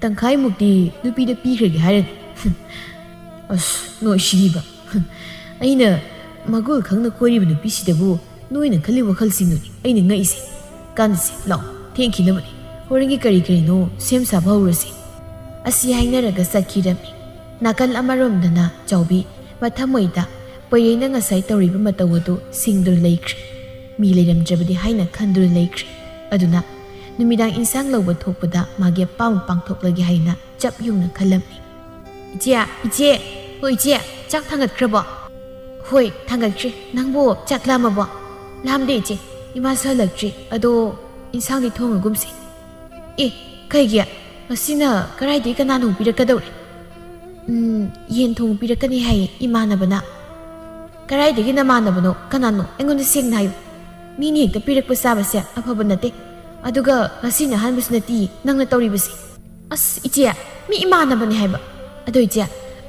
ꯇꯪꯈꯥꯏꯃꯨꯛꯇꯤ ꯅꯨꯄꯤꯗ ꯄꯤꯈ꯭ꯔꯒꯦ ꯍꯥꯏꯔꯅꯤ꯫ ꯑꯁ, ꯅꯣꯏ ꯁꯤꯗꯤꯕ꯫ ꯑꯩꯅ ꯃꯒꯨꯜ ꯈꯪꯅ ꯀꯣꯏꯔꯤꯕ ꯅꯨꯄꯤꯁꯤꯗꯕꯨ ꯅꯣꯏꯅ ꯈꯜꯂꯤ ꯋꯥꯈꯜꯁꯤꯡꯗꯨꯅꯤ ꯑꯩꯅ ꯉꯛꯏꯁꯦ꯫ ꯀꯥꯟꯅꯁꯦ, ꯂꯥꯛꯑꯣ, ꯊꯦꯡꯈꯤꯅꯕꯅꯤ꯫ ꯍꯣꯔꯦꯟꯒꯤ ꯀꯔꯤ ꯀꯔꯤꯅꯣ ꯁꯦꯝ ꯁꯥꯕ ꯍꯧꯔꯁꯤ꯫ ꯑꯁꯤ ꯍꯥꯏꯅꯔꯒ ꯆꯠꯈꯤꯔꯝꯃꯤ꯫ ꯅꯥꯀꯜ ꯑꯃꯔꯣꯝꯗꯅ ꯆꯥꯎꯕꯤ ꯃꯊꯃꯣꯏꯗ ꯄꯣꯏꯔꯩꯅ ꯉꯁꯥꯏ ꯇꯧꯔꯤꯕ ꯃꯇꯧ ꯑꯗꯨ ꯁꯤꯡꯗꯨꯅ ꯂꯩꯈ꯭ꯔꯦ꯫ ꯃꯤ ꯂꯩꯔꯝꯗ꯭ꯔꯕꯗꯤ ꯍꯥꯏꯅ ꯈꯟꯗꯨꯅ ꯂꯩꯈ꯭ꯔꯦ꯫ ꯑꯗꯨꯅ ꯅꯨꯃꯤꯗꯥꯡ ꯏꯟꯁꯥꯡ ꯂꯧꯕ ꯊꯣꯛꯄꯗ ꯃꯥꯒꯤ ꯑꯄꯥꯝꯕ ꯄꯥꯡꯊꯣꯛꯂꯒꯦ ꯍꯥꯏꯅ ꯆꯞ ꯌꯨꯡꯅ ꯈꯜꯂꯝꯃꯤ꯫ "ꯏꯆꯦ, ꯏꯆꯦ, ꯍꯣ ꯏꯆꯦ, ꯆꯥꯛ ꯊꯥꯡꯒꯠꯈ꯭ꯔꯕꯣ?" "ꯍꯣꯏ, ꯊꯥꯡꯒꯠꯈ꯭ꯔꯦ꯫ ꯅꯪꯕꯨ ꯆꯥꯛ ꯂꯥꯝꯃꯕꯣ?" "ꯂꯥꯝꯗꯦ ꯏꯆꯦ, ꯏꯃꯥꯁꯨ ꯍꯜꯂꯛꯇ꯭ꯔꯤ꯫ ꯑꯗꯣ ꯏꯟꯁꯥꯡꯗꯤ ꯊꯣꯡꯉꯒꯨꯝꯁꯦ꯫" "ꯑꯦ, ꯀꯩꯒꯤ? ꯉꯁꯤꯅ ꯀꯗꯥꯏꯗꯒꯤ ꯀꯅꯥꯅꯣ ꯄꯤꯔꯛꯀꯗꯧꯔꯦ?" "ꯎꯝ, ꯌꯦꯟ ꯊꯣꯡꯕ ꯄꯤꯔꯛꯀꯅꯤ ꯍꯥꯏꯌꯦ ꯏꯃꯥꯟꯅꯕꯅ꯫" "ꯀꯗꯥꯏꯗꯒꯤ ꯅꯃꯥꯟꯅꯕꯅꯣ? ꯀꯅꯥꯅꯣ? ꯑꯩꯉꯣꯟꯗ ꯁꯦꯡꯅ ꯍꯥꯏꯌꯨ꯫ ꯃꯤꯅ ꯍꯦꯛꯇ ꯄꯤꯔꯛꯄ ꯆꯥꯕꯁꯦ ꯑꯐꯕ ꯅꯠꯇꯦ꯫ ꯑꯗꯨꯒ ꯉꯁꯤꯅ ꯑꯍꯥꯟꯕꯁꯨ ꯅꯠꯇꯤꯌꯦ ꯅꯪꯅ ꯇꯧꯔꯤꯕꯁꯦ꯫" "ꯑꯁ ꯏꯆꯦ, ꯃꯤ ꯏꯃꯥꯟꯅꯕꯅꯦ ꯍꯥꯏꯕ꯫ ꯑꯗꯣ ꯏꯆꯦ,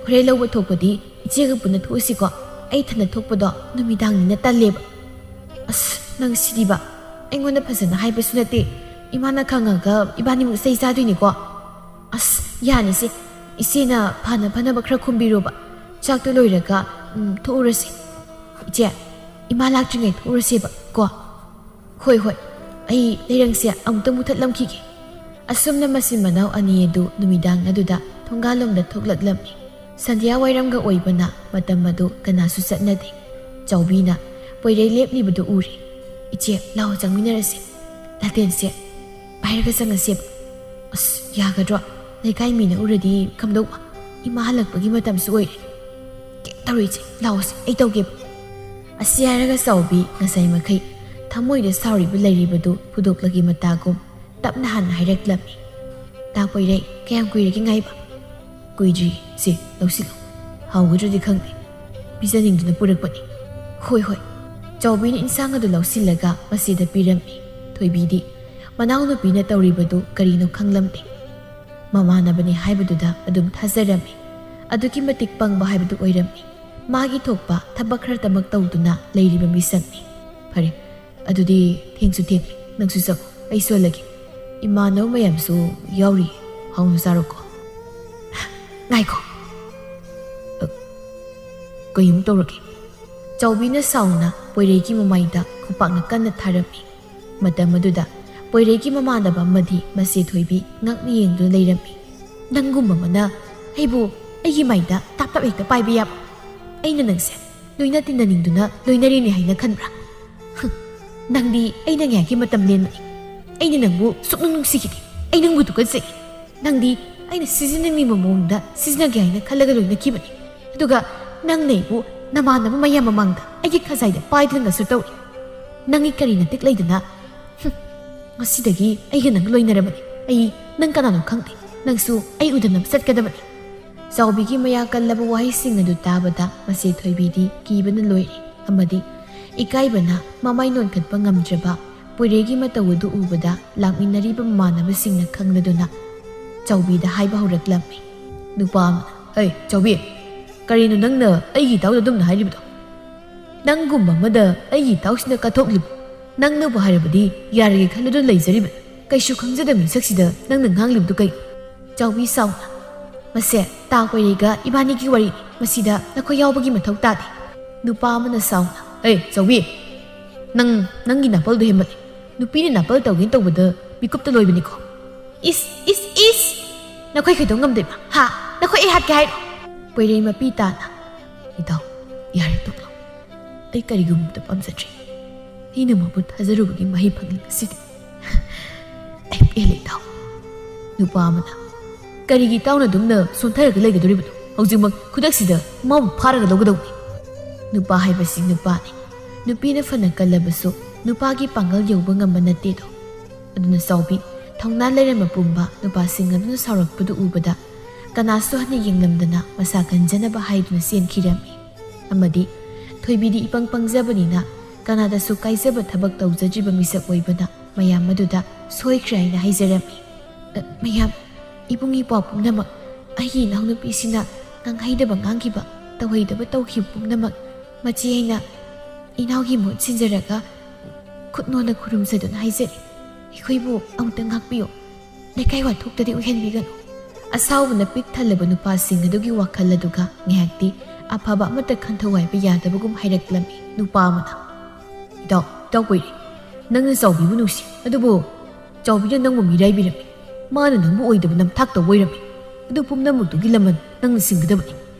ꯍꯣꯔꯦꯟ ꯂꯧꯕ ꯊꯣꯛꯄꯗꯤ ꯏꯆꯦꯒ ꯄꯨꯟꯅ ꯊꯣꯛꯎꯁꯤꯀꯣ꯫ ꯑꯩ ꯏꯊꯟꯗ ꯊꯣꯛꯄꯗꯣ ꯅꯨꯃꯤꯗꯥꯡꯅꯤꯅ ꯇꯜꯂꯦꯕ꯫" "ꯑꯁ, ꯅꯪ ꯁꯤꯗꯤꯕ꯫ ꯑꯩꯉꯣꯟꯗ ꯐꯖꯅ ꯍꯥꯏꯕꯁꯨ ꯅꯠꯇꯦ꯫ ꯏꯃꯥꯅ ꯈꯪꯉꯒ ꯏꯕꯥꯅꯤꯃꯨꯛ ꯆꯩ ꯆꯥꯗꯣꯏꯅꯤꯀꯣ꯫" "ꯑꯁ, ꯌꯥꯅꯤꯁꯦ꯫ ꯏꯆꯦꯅ ꯐꯅ ꯐꯅꯕ ꯈꯔ ꯈꯨꯝꯕꯤꯔꯣꯕ꯫ ꯆꯥꯛꯇꯣ ꯂꯣꯏꯔꯒ, ꯎꯝ, ꯊꯣꯛꯎꯔꯁꯦ꯫ ꯏꯆꯦ, ꯏꯃꯥ ꯂꯥꯛꯇ꯭ꯔꯤꯉꯩ ꯊꯣꯛꯎꯔꯁꯦꯕ ꯀꯣ꯫" "ꯍꯣꯏ, ꯍꯣꯏ꯫ ꯑꯩ ꯂꯩꯔꯪꯁꯦ ꯑꯃꯨꯛꯇ ꯃꯨꯊꯠꯂꯝꯈꯤꯒꯦ꯫" ꯑꯁꯨꯝꯅ ꯃꯆꯤꯟ ꯃꯅꯥꯎ ꯑꯅꯤ ꯑꯗꯨ ꯅꯨꯃꯤꯗꯥꯡ ꯑꯗꯨꯗ ꯊꯣꯡꯒꯥꯜꯂꯣꯝꯗ ꯊꯣꯛꯂꯛꯂꯝꯃꯤ꯫ ꯁꯟꯙ꯭ꯌꯥ ꯋꯥꯏꯔꯝꯒ ꯑꯣꯏꯕꯅ ꯃꯇꯝ ꯑꯗꯨ ꯀꯅꯥꯁꯨ ꯆꯠꯅꯗꯦ꯫ ꯆꯥꯎꯕꯤꯅ ꯄꯣꯏꯔꯩ ꯂꯦꯞꯂꯤꯕꯗꯨ ꯎꯔꯦ꯫ "ꯏꯆꯦ, ꯂꯥꯛꯑꯣ ꯆꯪꯃꯤꯟꯅꯔꯁꯦ꯫ ꯂꯥꯇꯦꯟꯁꯦ ꯄꯥꯏꯔꯒ ꯆꯪꯉꯁꯦꯕ꯫" "ꯑꯁ, ꯌꯥꯒꯗ꯭ꯔꯣ? ꯂꯩꯀꯥꯏ ꯃꯤꯅ ꯎꯔꯗꯤ ꯀꯝꯗꯧꯕ? ꯏꯃꯥ ꯍꯜꯂꯛꯄꯒꯤ ꯃꯇꯝꯁꯨ ꯑꯣꯏꯔꯦ꯫" "ꯀꯩꯝ ꯇꯧꯔꯣꯏ ꯏꯆꯦ, ꯂꯥꯛꯑꯣꯁꯦ, ꯑꯩ ꯇꯧꯒꯦꯕ꯫" ꯑꯁꯤ ꯍꯥꯏꯔꯒ ꯆꯥꯎꯕꯤ ꯉꯁꯥꯏ ꯃꯈꯩ ꯊꯃꯣꯏꯗ ꯁꯥꯎꯔꯤꯕ ꯂꯩꯔꯤꯕꯗꯨ ꯐꯨꯗꯣꯛꯂꯒꯦ ꯃꯇꯥꯒꯨꯝ ꯇꯞꯅ ꯍꯥꯟꯅ ꯍꯥꯏꯔꯛꯂꯝꯃꯤ꯫ "ꯇꯥ ꯄꯣꯏꯔꯩ, ꯀꯌꯥꯝ ꯀꯨꯏꯔꯒꯦ ꯉꯥꯏꯕ?" "ꯀꯨꯏꯗ꯭ꯔꯤ ꯁꯦ, ꯂꯧꯁꯤꯜꯂꯣ꯫ ꯍꯥꯎꯒꯗ꯭ꯔꯗꯤ ꯈꯪꯗꯦ, ꯄꯤꯖꯅꯤꯡꯗꯨꯅ ꯄꯨꯔꯛꯄꯅꯤ꯫" "ꯍꯣꯏ, ꯍꯣꯏ꯫" ꯆꯥꯎꯕꯤꯅ ꯏꯟꯁꯥꯡ ꯑꯗꯨ ꯂꯧꯁꯤꯜꯂꯒ ꯃꯆꯦꯗ ꯄꯤꯔꯝꯃꯤ꯫ ꯊꯣꯏꯕꯤꯗꯤ ꯃꯅꯥꯎꯅꯨꯄꯤꯅ ꯇꯧꯔꯤꯕꯗꯨ ꯀꯔꯤꯅꯣ ꯈꯪꯂꯝꯗꯦ꯫ ꯃꯃꯥꯟꯅꯕꯅꯤ ꯍꯥꯏꯕꯗꯨꯗ ꯑꯗꯨꯝ ꯊꯥꯖꯔꯝꯃꯤ꯫ ꯑꯗꯨꯛꯀꯤ ꯃꯇꯤꯛ ꯄꯪꯕ ꯍꯥꯏꯕꯗꯨ ꯑꯣꯏꯔꯝꯃꯤ꯫ ꯃꯥꯒꯤ ꯊꯣꯛꯄ ꯊꯕꯛ ꯈꯔꯇꯃꯛ ꯇꯧꯗꯨꯅ ꯂꯩꯔꯤꯕ ꯃꯤꯁꯛꯅꯤ꯫ "ꯐꯔꯦ, ꯑꯗꯨꯗꯤ ꯊꯦꯡꯁꯨ ꯊꯦꯡꯂꯦ꯫ ꯅꯪꯁꯨ ꯆꯪꯉꯣ, ꯑꯩꯁꯨ ꯍꯜꯂꯒꯦ꯫ ꯏꯃꯥꯟꯅꯕ ꯃꯌꯥꯝꯁꯨ ꯌꯥꯎꯔꯤ, ꯍꯥꯎꯅ ꯆꯥꯔꯣꯀꯣ꯫ ꯉꯥꯏꯈꯣ꯫ ꯑ, ꯀꯩꯃꯨꯛ ꯇꯧꯔꯒꯦ? ꯆꯥꯎꯕꯤꯅ ꯁꯥꯎꯅ ꯄꯣꯏꯔꯩꯒꯤ ꯃꯃꯥꯏꯗ ꯈꯨꯄꯥꯛꯅ ꯀꯟꯅ ꯊꯥꯔꯝꯃꯤ꯫ ꯃꯇꯝ ꯑꯗꯨꯗ ꯄꯣꯏꯔꯩꯒꯤ ꯃꯃꯥꯟꯅꯕ ꯑꯃꯗꯤ ꯃꯆꯦ ꯊꯣꯏꯕꯤ ꯉꯛꯅ ꯌꯦꯡꯗꯨꯅ ꯂꯩꯔꯝꯃꯤ꯫ "ꯅꯪꯒꯨꯝꯕ ꯑꯃꯅ ꯑꯩꯕꯨ ꯑꯩꯒꯤ ꯃꯥꯏꯗ ꯇꯥꯞ ꯇꯥꯞ ꯍꯦꯛꯇ ꯄꯥꯏꯕ ꯌꯥꯕ? ꯑꯩꯅ ꯅꯪꯁꯦ ꯂꯣꯏꯅ ꯇꯤꯟꯅꯅꯤꯡꯗꯨꯅ ꯂꯣꯏꯅꯔꯤꯅꯦ ꯍꯥꯏꯅ ꯈꯟꯕ꯭ꯔꯥ? ꯍꯨꯝ, ꯅꯪꯗꯤ ꯑꯩꯅ ꯉꯥꯏꯍꯥꯛꯀꯤ ꯃꯇꯝ ꯂꯦꯟꯕꯅꯤ꯫ ꯑꯩꯅ ꯅꯪꯕꯨ ꯁꯨꯛꯅꯨꯡ ꯅꯨꯡꯁꯤꯈꯤꯗꯦ꯫ ꯑꯩ ꯅꯪꯕꯨ ꯇꯨꯀꯠꯆꯩ꯫ ꯅꯪꯗꯤ ꯑꯩꯅ ꯁꯤꯖꯤꯟꯅꯅꯤꯡꯕ ꯃꯑꯣꯡꯗ ꯁꯤꯖꯤꯟꯅꯒꯦ ꯍꯥꯏꯅ ꯈꯜꯂꯒ ꯂꯣꯏꯅꯈꯤꯕꯅꯤ꯫ ꯑꯗꯨꯒ ꯅꯪꯅ ꯑꯩꯕꯨ ꯅꯃꯥꯟꯅꯕ ꯃꯌꯥꯝ ꯃꯃꯥꯡꯗ ꯑꯩꯒꯤ ꯈꯖꯥꯏꯗ ꯄꯥꯏꯗꯨꯅ ꯉꯁꯨ ꯇꯧꯏ꯫ ꯅꯪꯒꯤ ꯀꯔꯤ ꯅꯇꯤꯛ ꯂꯩꯗꯅ? ꯍꯨꯝ, ꯉꯁꯤꯗꯒꯤ ꯑꯩꯒ ꯅꯪ ꯂꯣꯏꯅꯔꯕꯅꯤ꯫ ꯑꯩ ꯅꯪ ꯀꯅꯥꯅꯣ ꯈꯪꯗꯦ꯫ ꯅꯪꯁꯨ ꯑꯩ ꯎꯗꯅꯕ ꯆꯠꯀꯗꯕꯅꯤ꯫" ꯆꯥꯎꯕꯤꯒꯤ ꯃꯌꯥ ꯀꯜꯂꯕ ꯋꯥꯍꯩꯁꯤꯡ ꯑꯗꯨ ꯇꯥꯕꯗ ꯃꯆꯦ ꯊꯣꯏꯕꯤꯗꯤ ꯀꯤꯕꯅ ꯂꯣꯏꯔꯦ ꯑꯃꯗꯤ ꯏꯀꯥꯏꯕꯅ ꯃꯃꯥꯏ ꯅꯣꯟꯈꯠꯄ ꯉꯝꯗ꯭ꯔꯕ ꯄꯣꯏꯔꯩꯒꯤ ꯃꯇꯧ ꯑꯗꯨ ꯎꯕꯗ ꯂꯥꯛꯃꯤꯟꯅꯔꯤꯕ ꯃꯃꯥꯟꯅꯕꯁꯤꯡꯅ ꯈꯪꯂꯗꯨꯅ ꯆꯥꯎꯕꯤꯗ ꯍꯥꯏꯕ ꯍꯧꯔꯛꯂꯝꯃꯤ꯫ ꯅꯨꯄꯥ ꯑꯃꯅ, "ꯍꯩ, ꯆꯥꯎꯕꯤ, ꯀꯔꯤꯅꯣ ꯅꯪꯅ ꯑꯩꯒꯤ ꯏꯇꯥꯎꯗ ꯑꯗꯨꯝꯅ ꯍꯥꯏꯔꯤꯕꯗꯣ? ꯅꯪꯒꯨꯝꯕ ꯑꯃꯗ ꯑꯩꯒꯤ ꯏꯇꯥꯎꯁꯤꯅ ꯀꯠꯊꯣꯛꯂꯤꯕ? ꯅꯪꯅꯕꯨ ꯍꯥꯏꯔꯕꯗꯤ ꯌꯥꯔꯒꯦ ꯈꯜꯂꯗꯨꯅ ꯂꯩꯖꯔꯤꯕꯅꯤ꯫ ꯀꯩꯁꯨ ꯈꯪꯖꯗꯕ ꯃꯤꯁꯛꯁꯤꯗ ꯅꯪꯅ ꯉꯥꯡꯂꯤꯕꯗꯨ ꯀꯩ?" ꯆꯥꯎꯕꯤ ꯁꯥꯎꯅ, "ꯃꯁꯦ ꯇꯥ ꯄꯣꯏꯔꯩꯒ ꯏꯕꯥꯅꯤꯒꯤ ꯋꯥꯔꯤꯅꯤ꯫ ꯃꯁꯤꯗ ꯅꯈꯣꯏ ꯌꯥꯎꯕꯒꯤ ꯃꯊꯧ ꯇꯥꯗꯦ꯫" ꯅꯨꯄꯥ ꯑꯃꯅ ꯁꯥꯎꯅ, "ꯑꯦ ꯆꯥꯎꯕꯤ, ꯅꯪ ꯅꯪꯒꯤ ꯅꯥꯄꯜꯗꯣ ꯍꯦꯟꯃꯜꯂꯦ꯫ ꯅꯨꯄꯤꯅ ꯅꯥꯄꯜ ꯇꯧꯒꯦꯅ ꯇꯧꯕꯗ ꯃꯤꯀꯨꯞꯇ ꯂꯣꯏꯕꯅꯤꯀꯣ꯫" "ꯏꯁ, ꯏꯁ, ꯏꯁ! ꯅꯈꯣꯏ ꯀꯩꯗꯧ ꯉꯝꯗꯣꯏꯕ? ꯍꯥ? ꯅꯈꯣꯏ ꯑꯩ ꯍꯥꯠꯀꯦ ꯍꯥꯏꯔꯣ?" ꯄꯣꯏꯔꯩ ꯃꯄꯤ ꯇꯥꯅ, "ꯏꯇꯥꯎ, ꯌꯥꯔꯦ ꯇꯣꯛꯂꯣ꯫ ꯑꯩ ꯀꯔꯤꯒꯨꯝꯕꯗ ꯄꯥꯝꯖꯗ꯭ꯔꯦ꯫ ꯑꯩꯅ ꯃꯕꯨ ꯊꯥꯖꯔꯨꯕꯒꯤ ꯃꯍꯩ ꯐꯪꯂꯤ ꯉꯁꯤꯗꯤ꯫ ꯑꯩ ꯄꯦꯜꯂꯦ ꯏꯇꯥꯎ꯫" ꯅꯨꯄꯥ ꯑꯃꯅ, "ꯀꯔꯤꯒꯤ ꯏꯇꯥꯎꯅ ꯑꯗꯨꯝꯅ ꯁꯣꯟꯊꯔꯒ ꯂꯩꯒꯗꯧꯔꯤꯕꯅꯣ? ꯍꯧꯖꯤꯛꯃꯛ ꯈꯨꯗꯛꯁꯤꯗ ꯃꯥꯕꯨ ꯐꯥꯔꯒ ꯂꯧꯒꯗꯧꯕꯅꯤ꯫" ꯅꯨꯄꯥ ꯍꯥꯏꯕꯁꯤ ꯅꯨꯄꯥꯅꯤ꯫ ꯅꯨꯄꯤꯅ ꯐꯅ ꯀꯜꯂꯕꯁꯨ ꯅꯨꯄꯥꯒꯤ ꯄꯥꯡꯒꯜ ꯌꯧꯕ ꯉꯝꯕ ꯅꯠꯇꯦꯗꯣ꯫ ꯑꯗꯨꯅ ꯆꯥꯎꯕꯤ, ꯊꯧꯅꯥ ꯂꯩꯔꯝꯕ ꯄꯨꯝꯕ ꯅꯨꯄꯥꯁꯤꯡ ꯑꯗꯨꯅ ꯁꯥꯎꯔꯛꯄꯗꯨ ꯎꯕꯗ ꯀꯅꯥꯁꯨ ꯍꯟꯅ ꯌꯦꯡꯂꯝꯗꯅ ꯃꯁꯥ ꯀꯟꯖꯅꯕ ꯍꯥꯏꯗꯨꯅ ꯆꯦꯟꯈꯤꯔꯝꯃꯤ꯫ ꯑꯃꯗꯤ ꯊꯣꯏꯕꯤꯗꯤ ꯏꯄꯪ ꯄꯪꯖꯕꯅꯤꯅ ꯀꯅꯥꯗꯁꯨ ꯀꯥꯏꯖꯕ ꯊꯕꯛ ꯇꯧꯖꯗ꯭ꯔꯤꯕ ꯃꯤꯁꯛ ꯑꯣꯏꯕꯅ ꯃꯌꯥꯝ ꯑꯗꯨꯗ ꯁꯣꯏꯈ꯭ꯔꯦ ꯍꯥꯏꯅ ꯍꯥꯏꯖꯔꯝꯃꯤ꯫ "ꯑ, ꯃꯌꯥꯝ, ꯏꯕꯨꯡ ꯏꯄ꯭ꯋꯥ ꯄꯨꯝꯅꯃꯛ, ꯑꯩꯒꯤ ꯏꯅꯥꯎꯅꯨꯄꯤꯁꯤꯅ ꯉꯥꯡꯍꯩꯗꯕ ꯉꯥꯡꯈꯤꯕ, ꯇꯧꯍꯩꯗꯕ ꯇꯧꯈꯤꯕ ꯄꯨꯝꯅꯃꯛ ꯃꯆꯦ ꯑꯩꯅ ꯏꯅꯥꯎꯒꯤ ꯃꯍꯨꯠ ꯁꯤꯟꯖꯔꯒ ꯈꯨꯠ ꯅꯣꯟꯅ ꯈꯨꯔꯨꯝꯖꯗꯨꯅ ꯍꯥꯏꯖꯔꯤ, ꯑꯩꯈꯣꯏꯕꯨ ꯑꯃꯨꯛꯇ ꯉꯥꯛꯄꯤꯌꯨ, ꯂꯩꯀꯥꯏ ꯋꯥꯊꯣꯛꯇꯗꯤ ꯑꯣꯏꯍꯟꯕꯤꯒꯅꯨ꯫ ꯑꯁꯥꯎꯕꯅ ꯄꯤꯛ ꯊꯜꯂꯕ ꯅꯨꯄꯥꯁꯤꯡ ꯑꯗꯨꯒꯤ ꯋꯥꯈꯜ ꯑꯗꯨꯒ ꯉꯥꯏꯍꯥꯛꯇꯤ ꯑꯐꯕ ꯑꯃꯠꯇ ꯈꯟꯊꯧ ꯍꯥꯏꯕ ꯌꯥꯗꯕꯒꯨꯝ ꯍꯥꯏꯔꯛꯂꯝꯃꯤ ꯅꯨꯄꯥ ꯑꯃꯅ꯫ "ꯏꯇꯥꯎ, ꯏꯇꯥꯎ ꯄꯣꯏꯔꯩ, ꯅꯪꯅ ꯆꯥꯎꯕꯤꯕꯨ ꯅꯨꯡꯁꯤ, ꯑꯗꯨꯕꯨ ꯆꯥꯎꯕꯤꯅ ꯅꯪꯕꯨ ꯃꯤꯔꯥꯏꯕꯤꯔꯝꯃꯤ꯫ ꯃꯥꯅ ꯅꯪꯕꯨ ꯑꯣꯏꯗꯕ ꯅꯝꯊꯥꯛ ꯇꯧꯕ ꯑꯣꯏꯔꯝꯃꯤ꯫ ꯑꯗꯨ ꯄꯨꯝꯅꯃꯛꯇꯨꯒꯤ ꯂꯃꯟ ꯅꯪꯅ ꯁꯤꯡꯒꯗꯕꯅꯤ꯫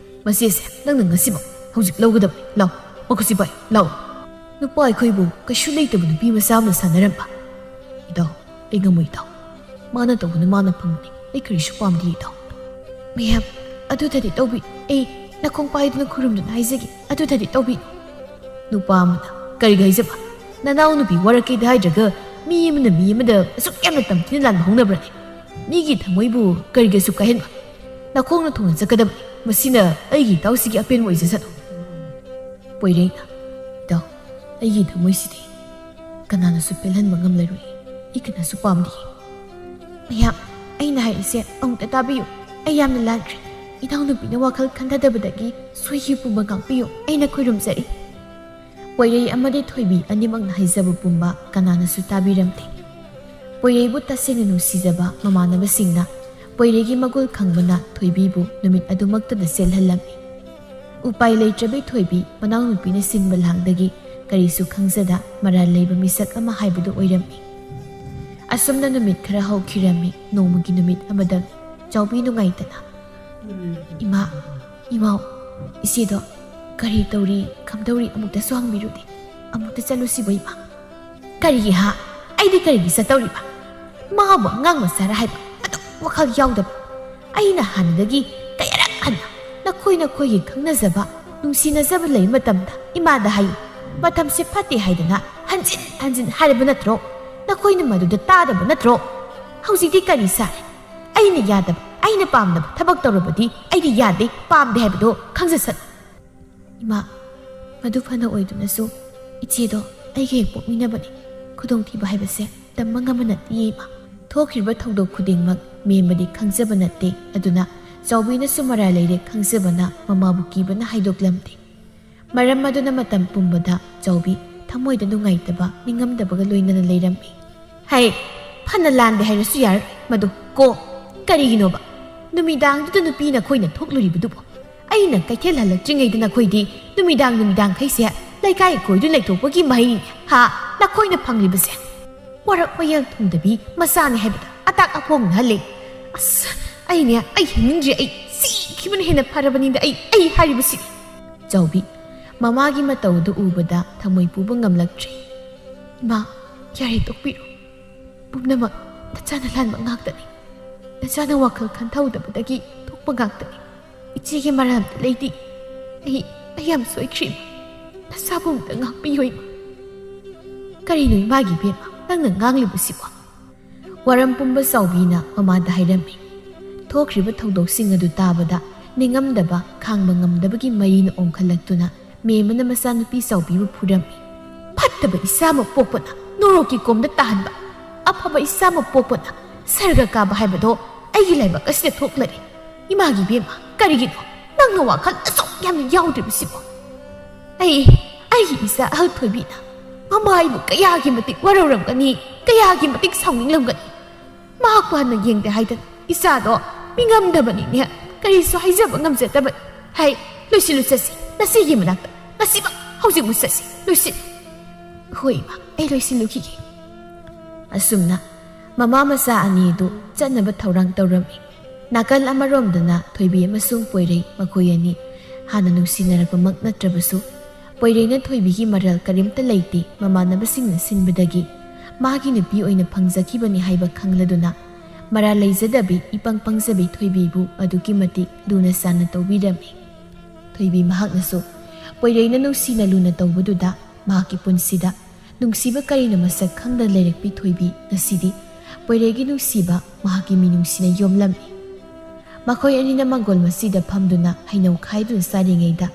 ꯃꯁꯤꯁꯦ ꯅꯪꯅ ꯉꯁꯤꯃꯛ ꯍꯧꯖꯤꯛ ꯂꯧꯒꯗꯕꯅꯤ꯫ ꯂꯥꯎ, ꯃꯈꯨꯠꯁꯤ ꯄꯥꯏ, ꯂꯥꯎ꯫" ꯅꯨꯄꯥ ꯑꯩꯈꯣꯏꯕꯨ ꯀꯩꯁꯨ ꯂꯩꯇꯕ ꯅꯨꯄꯤ ꯃꯆꯥ ꯑꯃꯅ ꯁꯥꯟꯅꯔꯝꯕ꯫ "ꯏꯇꯥꯎ, ꯑꯩ ꯉꯝꯃꯣꯏ ꯏꯇꯥꯎ꯫ ꯃꯥꯅ ꯇꯧꯕꯅ ꯃꯥꯅ ꯐꯪꯕꯅꯤ꯫ ꯑꯩ ꯀꯔꯤꯁꯨ ꯄꯥꯝꯗꯦ ꯏꯇꯥꯎ꯫" "ꯃꯌꯥꯝ, ꯑꯗꯨꯗꯗꯤ ꯇꯧꯕꯤ, ꯑꯩ ꯅꯈꯣꯡ ꯄꯥꯏꯗꯨꯅ ꯈꯨꯔꯨꯝꯗꯨꯅ ꯍꯥꯏꯖꯒꯦ, ꯑꯗꯨꯗꯗꯤ ꯇꯧꯕꯤ꯫" ꯅꯨꯄꯥ ꯑꯃꯅ, "ꯀꯔꯤꯒꯤ ꯍꯥꯏꯖꯕ? ꯅꯅꯥꯎ ꯅꯨꯄꯤ ꯋꯥꯔꯛꯀꯦꯗ ꯍꯥꯏꯗ꯭ꯔꯒ ꯃꯤ ꯑꯃꯅ ꯃꯤ ꯑꯃꯗ ꯑꯁꯨꯛ ꯌꯥꯝꯅ ꯇꯝꯊꯤꯅ ꯂꯥꯟꯕ ꯍꯧꯅꯕ꯭ꯔꯅꯦ? ꯃꯤꯒꯤ ꯊꯃꯣꯏꯕꯨ ꯀꯔꯤꯒꯤ ꯑꯁꯨꯛ ꯀꯥꯏꯍꯟꯕ? ꯅꯈꯣꯡꯅ ꯊꯣꯡꯅ ꯆꯠꯀꯗꯕꯅꯤ꯫ ꯃꯁꯤꯅ ꯑꯩꯒꯤ ꯏꯇꯥꯎꯁꯤꯒꯤ ꯑꯄꯦꯟꯕ ꯑꯣꯏꯖꯁꯅꯨ꯫" ꯄꯣꯏꯔꯩꯅ, "ꯏꯇꯥꯎ, ꯑꯩꯒꯤ ꯊꯃꯣꯏꯁꯤꯗꯤ ꯀꯅꯥꯅꯁꯨ ꯄꯦꯜꯍꯟꯕ ꯉꯝꯂꯔꯣꯏ꯫ ꯑꯩ ꯀꯅꯥꯁꯨ ꯄꯥꯝꯗꯦ꯫" "ꯃꯌꯥꯝ, ꯑꯩꯅ ꯍꯥꯏꯔꯤꯁꯦ ꯑꯃꯨꯛꯇ ꯇꯥꯕꯤꯌꯨ꯫ ꯑꯩ ꯌꯥꯝꯅ ꯂꯥꯟꯈ꯭ꯔꯦ꯫ ꯏꯅꯥꯎꯅꯨꯄꯤꯅ ꯋꯥꯈꯜ ꯈꯟꯊꯗꯕꯗꯒꯤ ꯁꯣꯏꯈꯤ ꯄꯨꯝꯕ ꯉꯥꯛꯄꯤꯌꯨ꯫ ꯑꯩꯅ ꯈꯨꯔꯨꯝꯖꯔꯤ꯫" ꯄꯣꯏꯔꯩ ꯑꯃꯗꯤ ꯊꯣꯏꯕꯤ ꯑꯅꯤꯃꯛꯅ ꯍꯥꯏꯖꯕ ꯄꯨꯝꯕ ꯀꯅꯥꯅꯁꯨ ꯇꯥꯕꯤꯔꯝꯗꯦ꯫ ꯄꯣꯏꯔꯩꯕꯨ ꯇꯁꯦꯡꯅ ꯅꯨꯡꯁꯤꯖꯕ ꯃꯃꯥꯟꯅꯕꯁꯤꯡꯅ ꯄꯣꯏꯔꯩꯒꯤ ꯃꯒꯨꯜ ꯈꯪꯕꯅ ꯊꯣꯏꯕꯤꯕꯨ ꯅꯨꯃꯤꯠ ꯑꯗꯨꯃꯛꯇꯗ ꯆꯦꯜꯍꯜꯂꯝꯃꯤ꯫ ꯎꯄꯥꯏ ꯂꯩꯇ꯭ꯔꯕꯤ ꯊꯣꯏꯕꯤ ꯃꯅꯥꯎꯅꯨꯄꯤꯅ ꯁꯤꯟꯕ ꯂꯥꯡꯗꯒꯤ ꯀꯔꯤꯁꯨ ꯈꯪꯖꯗ ꯃꯔꯥꯜ ꯂꯩꯕ ꯃꯤꯁꯛ ꯑꯃ ꯍꯥꯏꯕꯗꯨ ꯑꯣꯏꯔꯝꯃꯤ꯫ ꯑꯁꯨꯝꯅ ꯅꯨꯃꯤꯠ ꯈꯔ ꯍꯧꯈꯤꯔꯝꯃꯤ꯫ ꯅꯣꯡꯃꯒꯤ ꯅꯨꯃꯤꯠ ꯑꯃꯗ ꯆꯥꯎꯕꯤ ꯅꯨꯡꯉꯥꯏꯇꯅ, "ꯏꯃꯥ, ꯏꯃꯥꯎ, ꯏꯆꯦꯗꯣ ꯀꯔꯤ ꯇꯧꯔꯤ ꯀꯝꯗꯧꯔꯤ ꯑꯃꯨꯛꯇꯁꯨ ꯍꯪꯕꯤꯔꯨꯗꯦ꯫ ꯑꯃꯨꯛꯇ ꯆꯠꯂꯨꯁꯤꯕ ꯏꯃꯥ꯫" "ꯀꯔꯤꯒꯤ ꯍꯥ? ꯑꯩꯗꯤ ꯀꯔꯤꯒꯤ ꯆꯠꯇꯧꯔꯤꯕ? ꯃꯥꯕꯨ ꯑꯉꯥꯡ ꯃꯆꯥꯔ ꯍꯥꯏꯕ ꯑꯗꯨꯛ ꯋꯥꯈꯜ ꯌꯥꯎꯗꯕ? ꯑꯩꯅ ꯍꯥꯟꯅꯗꯒꯤ ꯀꯌꯥꯔꯛ ꯍꯟꯅ ꯅꯈꯣꯏ ꯅꯈꯣꯏꯒꯤ ꯈꯪꯅꯖꯕ, ꯅꯨꯡꯁꯤꯅꯖꯕ ꯂꯩ ꯃꯇꯝꯗ ꯏꯃꯥꯗ ꯍꯥꯏꯌꯨ꯫ ꯃꯇꯝꯁꯦ ꯐꯠꯇꯦ ꯍꯥꯏꯗꯅ ꯍꯟꯖꯤꯟ ꯍꯟꯖꯤꯟ ꯍꯥꯏꯔꯕ ꯅꯠꯇ꯭ꯔꯣ? ꯅꯈꯣꯏꯅ ꯃꯗꯨꯗ ꯇꯥꯗꯕ ꯅꯠꯇ꯭ꯔꯣ? ꯍꯧꯖꯤꯛꯇꯤ ꯀꯔꯤ ꯁꯥꯔꯦ? ꯑꯩꯅ ꯌꯥꯗꯕ, ꯑꯩꯅ ꯄꯥꯝꯗꯕ ꯊꯕꯛ ꯇꯧꯔꯕꯗꯤ ꯑꯩꯗꯤ ꯌꯥꯗꯦ, ꯄꯥꯝꯗꯦ ꯍꯥꯏꯕꯗꯣ ꯈꯪꯖꯁꯅꯨ꯫" "ꯏꯃꯥ, ꯃꯗꯨ ꯐꯅ ꯑꯣꯏꯗꯨꯅꯁꯨ ꯏꯆꯦꯗꯣ ꯑꯩꯒ ꯍꯦꯛ ꯄꯣꯛꯃꯤꯟꯅꯕꯅꯤ꯫ ꯈꯨꯗꯣꯡꯊꯤꯕ ꯍꯥꯏꯕꯁꯦ ꯇꯝꯕ ꯉꯝꯕ ꯅꯠꯇꯦ ꯏꯃꯥ꯫ ꯊꯣꯛꯈ꯭ꯔꯤꯕ ꯊꯧꯗꯣꯛ ꯈꯨꯗꯤꯡꯃꯛ ꯃꯦꯝꯕꯗꯤ ꯈꯪꯖꯕ ꯅꯠꯇꯦ꯫ ꯑꯗꯨꯅ ꯆꯥꯎꯕꯤꯅꯁꯨ ꯃꯔꯥꯜ ꯂꯩꯔꯦ ꯈꯪꯖꯕꯅ ꯃꯃꯥꯕꯨ ꯀꯤꯕꯅ ꯍꯥꯏꯗꯣꯛꯂꯝꯗꯦ꯫ ꯃꯔꯝ ꯑꯗꯨꯅ ꯃꯇꯝ ꯄꯨꯝꯕꯗ ꯆꯥꯎꯕꯤ ꯊꯃꯣꯏꯗ ꯅꯨꯡꯉꯥꯏꯇꯕ, ꯅꯤꯡꯉꯝꯗꯕꯒ ꯂꯣꯏꯅꯅ ꯂꯩꯔꯝꯃꯤ꯫ "ꯍꯩ, ꯐꯅ ꯂꯥꯟꯗꯦ ꯍꯥꯏꯔꯁꯨ ꯌꯥꯔꯣꯏ ꯃꯗꯨ꯫ ꯀꯣ, ꯀꯔꯤꯒꯤꯅꯣꯕ ꯅꯨꯃꯤꯗꯥꯡꯗꯨꯗ ꯅꯨꯄꯤ ꯅꯈꯣꯏꯅ ꯊꯣꯛꯂꯨꯔꯤꯕꯗꯨꯕꯨ? ꯑꯩꯅ ꯀꯩꯊꯦꯜ ꯍꯜꯂꯛꯇ꯭ꯔꯤꯉꯩꯗ ꯅꯈꯣꯏꯗꯤ ꯅꯨꯃꯤꯗꯥꯡ ꯅꯨꯃꯤꯗꯥꯡꯈꯩꯁꯦ ꯂꯩꯀꯥꯏ ꯀꯣꯏꯗꯨꯅ ꯂꯩꯊꯣꯛꯄꯒꯤ ꯃꯍꯩꯅꯤꯅꯦ, ꯍꯥ, ꯅꯈꯣꯏꯅ ꯐꯪꯂꯤꯕꯁꯦ?" ꯋꯥꯔꯛ ꯋꯥꯌꯦꯜ ꯊꯨꯡꯗꯕꯤ ꯃꯆꯥꯅꯤ ꯍꯥꯏꯕꯗ ꯑꯇꯥꯛ ꯑꯐꯣꯡꯅ ꯍꯜꯂꯦ꯫ ꯑꯁ, ꯑꯩꯅꯦ, ꯑꯩ ꯍꯤꯡꯅꯤꯡꯗ꯭ꯔꯦ꯫ ꯑꯩ ꯁꯤꯈꯤꯕꯅ ꯍꯦꯟꯅ ꯐꯔꯕꯅꯤꯗ꯫ ꯑꯩ, ꯑꯩ ꯍꯥꯏꯔꯤꯕꯁꯤ꯫ ꯆꯥꯎꯕꯤ, ꯃꯃꯥꯒꯤ ꯃꯇꯧꯗꯨ ꯎꯕꯗ ꯊꯃꯣꯏ ꯄꯨꯕ ꯉꯝꯂꯛꯇ꯭ꯔꯦ꯫ "ꯏꯃꯥ, ꯌꯥꯔꯦ, ꯇꯣꯛꯄꯤꯔꯣ꯫ ꯄꯨꯝꯅꯃꯛ ꯅꯆꯥꯅ ꯂꯥꯟꯕ ꯉꯥꯛꯇꯅꯤ꯫ ꯅꯆꯥꯅ ꯋꯥꯈꯜ ꯈꯟꯊꯍꯧꯗꯕꯗꯒꯤ ꯊꯣꯛꯄ ꯉꯥꯛꯇꯅꯤ꯫ ꯏꯆꯦꯒꯤ ꯃꯔꯥꯜ ꯑꯝꯇ ꯂꯩꯇꯦ꯫ ꯑꯩ, ꯑꯩ ꯌꯥꯝ ꯁꯣꯏꯈ꯭ꯔꯦ, ꯏꯃꯥ꯫ ꯅꯁꯥꯕꯨ ꯑꯝꯇ ꯉꯥꯛꯄꯤꯌꯣ, ꯏꯃꯥ꯫" "ꯀꯔꯤꯅꯣ ꯏꯃꯥꯒꯤ ꯏꯕꯦꯝꯃ, ꯅꯪꯅ ꯉꯥꯡꯂꯤꯕꯁꯤꯕꯣ?" ꯋꯥꯔꯝ ꯄꯨꯝꯕ ꯆꯥꯎꯕꯤꯅ ꯃꯃꯥꯗ ꯍꯥꯏꯔꯝꯃꯤ꯫ ꯊꯣꯛꯈ꯭ꯔꯤꯕ ꯊꯧꯗꯣꯛꯁꯤꯡ ꯑꯗꯨ ꯇꯥꯕꯗ ꯅꯤꯡꯉꯝꯗꯕ, ꯈꯥꯡꯕ ꯉꯝꯗꯕꯒꯤ ꯃꯔꯤꯅ ꯑꯣꯟꯈꯠꯂꯛꯇꯨꯅ ꯃꯦꯝꯃꯅ ꯃꯆꯥꯅꯨꯄꯤ ꯆꯥꯎꯕꯤꯕꯨ ꯐꯨꯔꯝꯃꯤ꯫ "ꯐꯠꯇꯕ ꯏꯆꯥ ꯑꯃ ꯄꯣꯛꯄꯅ ꯅꯣꯔꯣꯛꯀꯤ ꯀꯣꯝꯗ ꯇꯥꯍꯟꯕ, ꯑꯐꯕ ꯏꯆꯥ ꯑꯃ ꯄꯣꯛꯄꯅ ꯁꯔꯒ ꯀꯥꯕ ꯍꯥꯏꯕꯗꯣ ꯑꯩꯒꯤ ꯂꯥꯏꯕꯛ ꯑꯁꯤꯗ ꯊꯣꯛꯂꯔꯦ꯫ ꯏꯃꯥꯒꯤ ꯏꯕꯦꯝꯃ, ꯀꯔꯤꯒꯤꯅꯣ ꯅꯪꯅ ꯋꯥꯈꯜ ꯑꯁꯨꯛ ꯌꯥꯝꯅ ꯌꯥꯎꯗ꯭ꯔꯤꯕꯁꯤꯕꯣ? ꯑꯩ, ꯑꯩꯒꯤ ꯏꯆꯥ ꯑꯍꯜ ꯊꯣꯏꯕꯤꯅ ꯃꯃꯥ ꯑꯩꯕꯨ ꯀꯌꯥꯒꯤ ꯃꯇꯤꯛ ꯋꯥꯔꯧꯔꯝꯒꯅꯤ, ꯀꯌꯥꯒꯤ ꯃꯇꯤꯛ ꯁꯥꯎꯅꯤꯡꯂꯝꯒꯅꯤ꯫ ꯃꯍꯥꯛꯄꯨ ꯍꯟꯅ ꯌꯦꯡꯗꯦ ꯍꯥꯏꯗꯅ ꯏꯆꯥꯗꯣ ꯃꯤꯉꯝꯗꯕꯅꯤꯅꯦ꯫ ꯀꯔꯤꯁꯨ ꯍꯥꯏꯖꯕ ꯉꯝꯖꯗꯕꯅꯤ꯫ ꯍꯥꯏ, ꯂꯣꯏꯁꯤꯜꯂꯨ, ꯆꯠꯁꯤ꯫ ꯅꯆꯦꯒꯤ ꯃꯅꯥꯛꯇ ꯉꯁꯤꯃꯛ, ꯍꯧꯖꯤꯛꯃꯛ ꯆꯠꯁꯤ꯫ ꯂꯣꯏꯁꯤꯜꯂꯨ꯫" "ꯍꯣꯏ, ꯏꯃꯥ, ꯑꯩ ꯂꯣꯏꯁꯤꯜꯂꯨꯈꯤꯒꯦ꯫" ꯑꯁꯨꯝꯅ ꯃꯃꯥ ꯃꯆꯥ ꯑꯅꯤꯗꯨ ꯆꯠꯅꯕ ꯊꯧꯔꯥꯡ ꯇꯧꯔꯝꯃꯤ꯫ ꯅꯥꯀꯜ ꯑꯃꯔꯣꯝꯗꯅ ꯊꯣꯏꯕꯤ ꯑꯃꯁꯨꯡ ꯄꯣꯏꯔꯩ, ꯃꯈꯣꯏ ꯑꯅꯤ ꯍꯥꯟꯅ ꯅꯨꯡꯁꯤꯅꯔꯛꯄꯃꯛ ꯅꯠꯇ꯭ꯔꯕꯁꯨ, ꯄꯣꯏꯔꯩꯅ ꯊꯣꯏꯕꯤꯒꯤ ꯃꯔꯜ ꯀꯔꯤꯝꯇ ꯂꯩꯇꯦ, ꯃꯃꯥꯟꯅꯕꯁꯤꯡꯅ ꯁꯤꯟꯕꯗꯒꯤ ꯃꯥꯒꯤ ꯅꯨꯄꯤ ꯑꯣꯏꯅ ꯐꯪꯖꯈꯤꯕꯅꯤ ꯍꯥꯏꯕ ꯈꯪꯂꯗꯨꯅ, ꯃꯔꯥꯜ ꯂꯩꯖꯗꯕꯤ, ꯏꯄꯪ ꯄꯪꯖꯕꯤ ꯊꯣꯏꯕꯤꯕꯨ ꯑꯗꯨꯛꯀꯤ ꯃꯇꯤꯛ ꯂꯨꯅ ꯆꯥꯟꯅ ꯇꯧꯕꯤꯔꯝꯃꯤ꯫ ꯊꯣꯏꯕꯤ ꯃꯍꯥꯛꯅꯁꯨ ꯄꯣꯏꯔꯩꯅ ꯅꯨꯡꯁꯤꯅ ꯂꯨꯅ ꯇꯧꯕꯗꯨꯗ ꯃꯍꯥꯛꯀꯤ ꯄꯨꯟꯁꯤꯗ ꯅꯨꯡꯁꯤꯕ ꯀꯔꯤꯅꯣ ꯃꯁꯛ ꯈꯪꯗ ꯂꯩꯔꯛꯄꯤ ꯊꯣꯏꯕꯤ ꯉꯁꯤꯗꯤ ꯄꯣꯏꯔꯩꯒꯤ ꯅꯨꯡꯁꯤꯕ ꯃꯍꯥꯛꯀꯤ ꯃꯤꯅꯨꯡꯁꯤꯅ ꯌꯣꯝꯂꯝꯃꯤ꯫ ꯃꯈꯣꯏ ꯑꯅꯤꯅ ꯃꯪꯒꯣꯜ ꯃꯆꯤꯗ ꯐꯝꯗꯨꯅ ꯍꯩꯅꯧ ꯈꯥꯏꯗꯨꯅ ꯆꯥꯔꯤꯉꯩꯗ,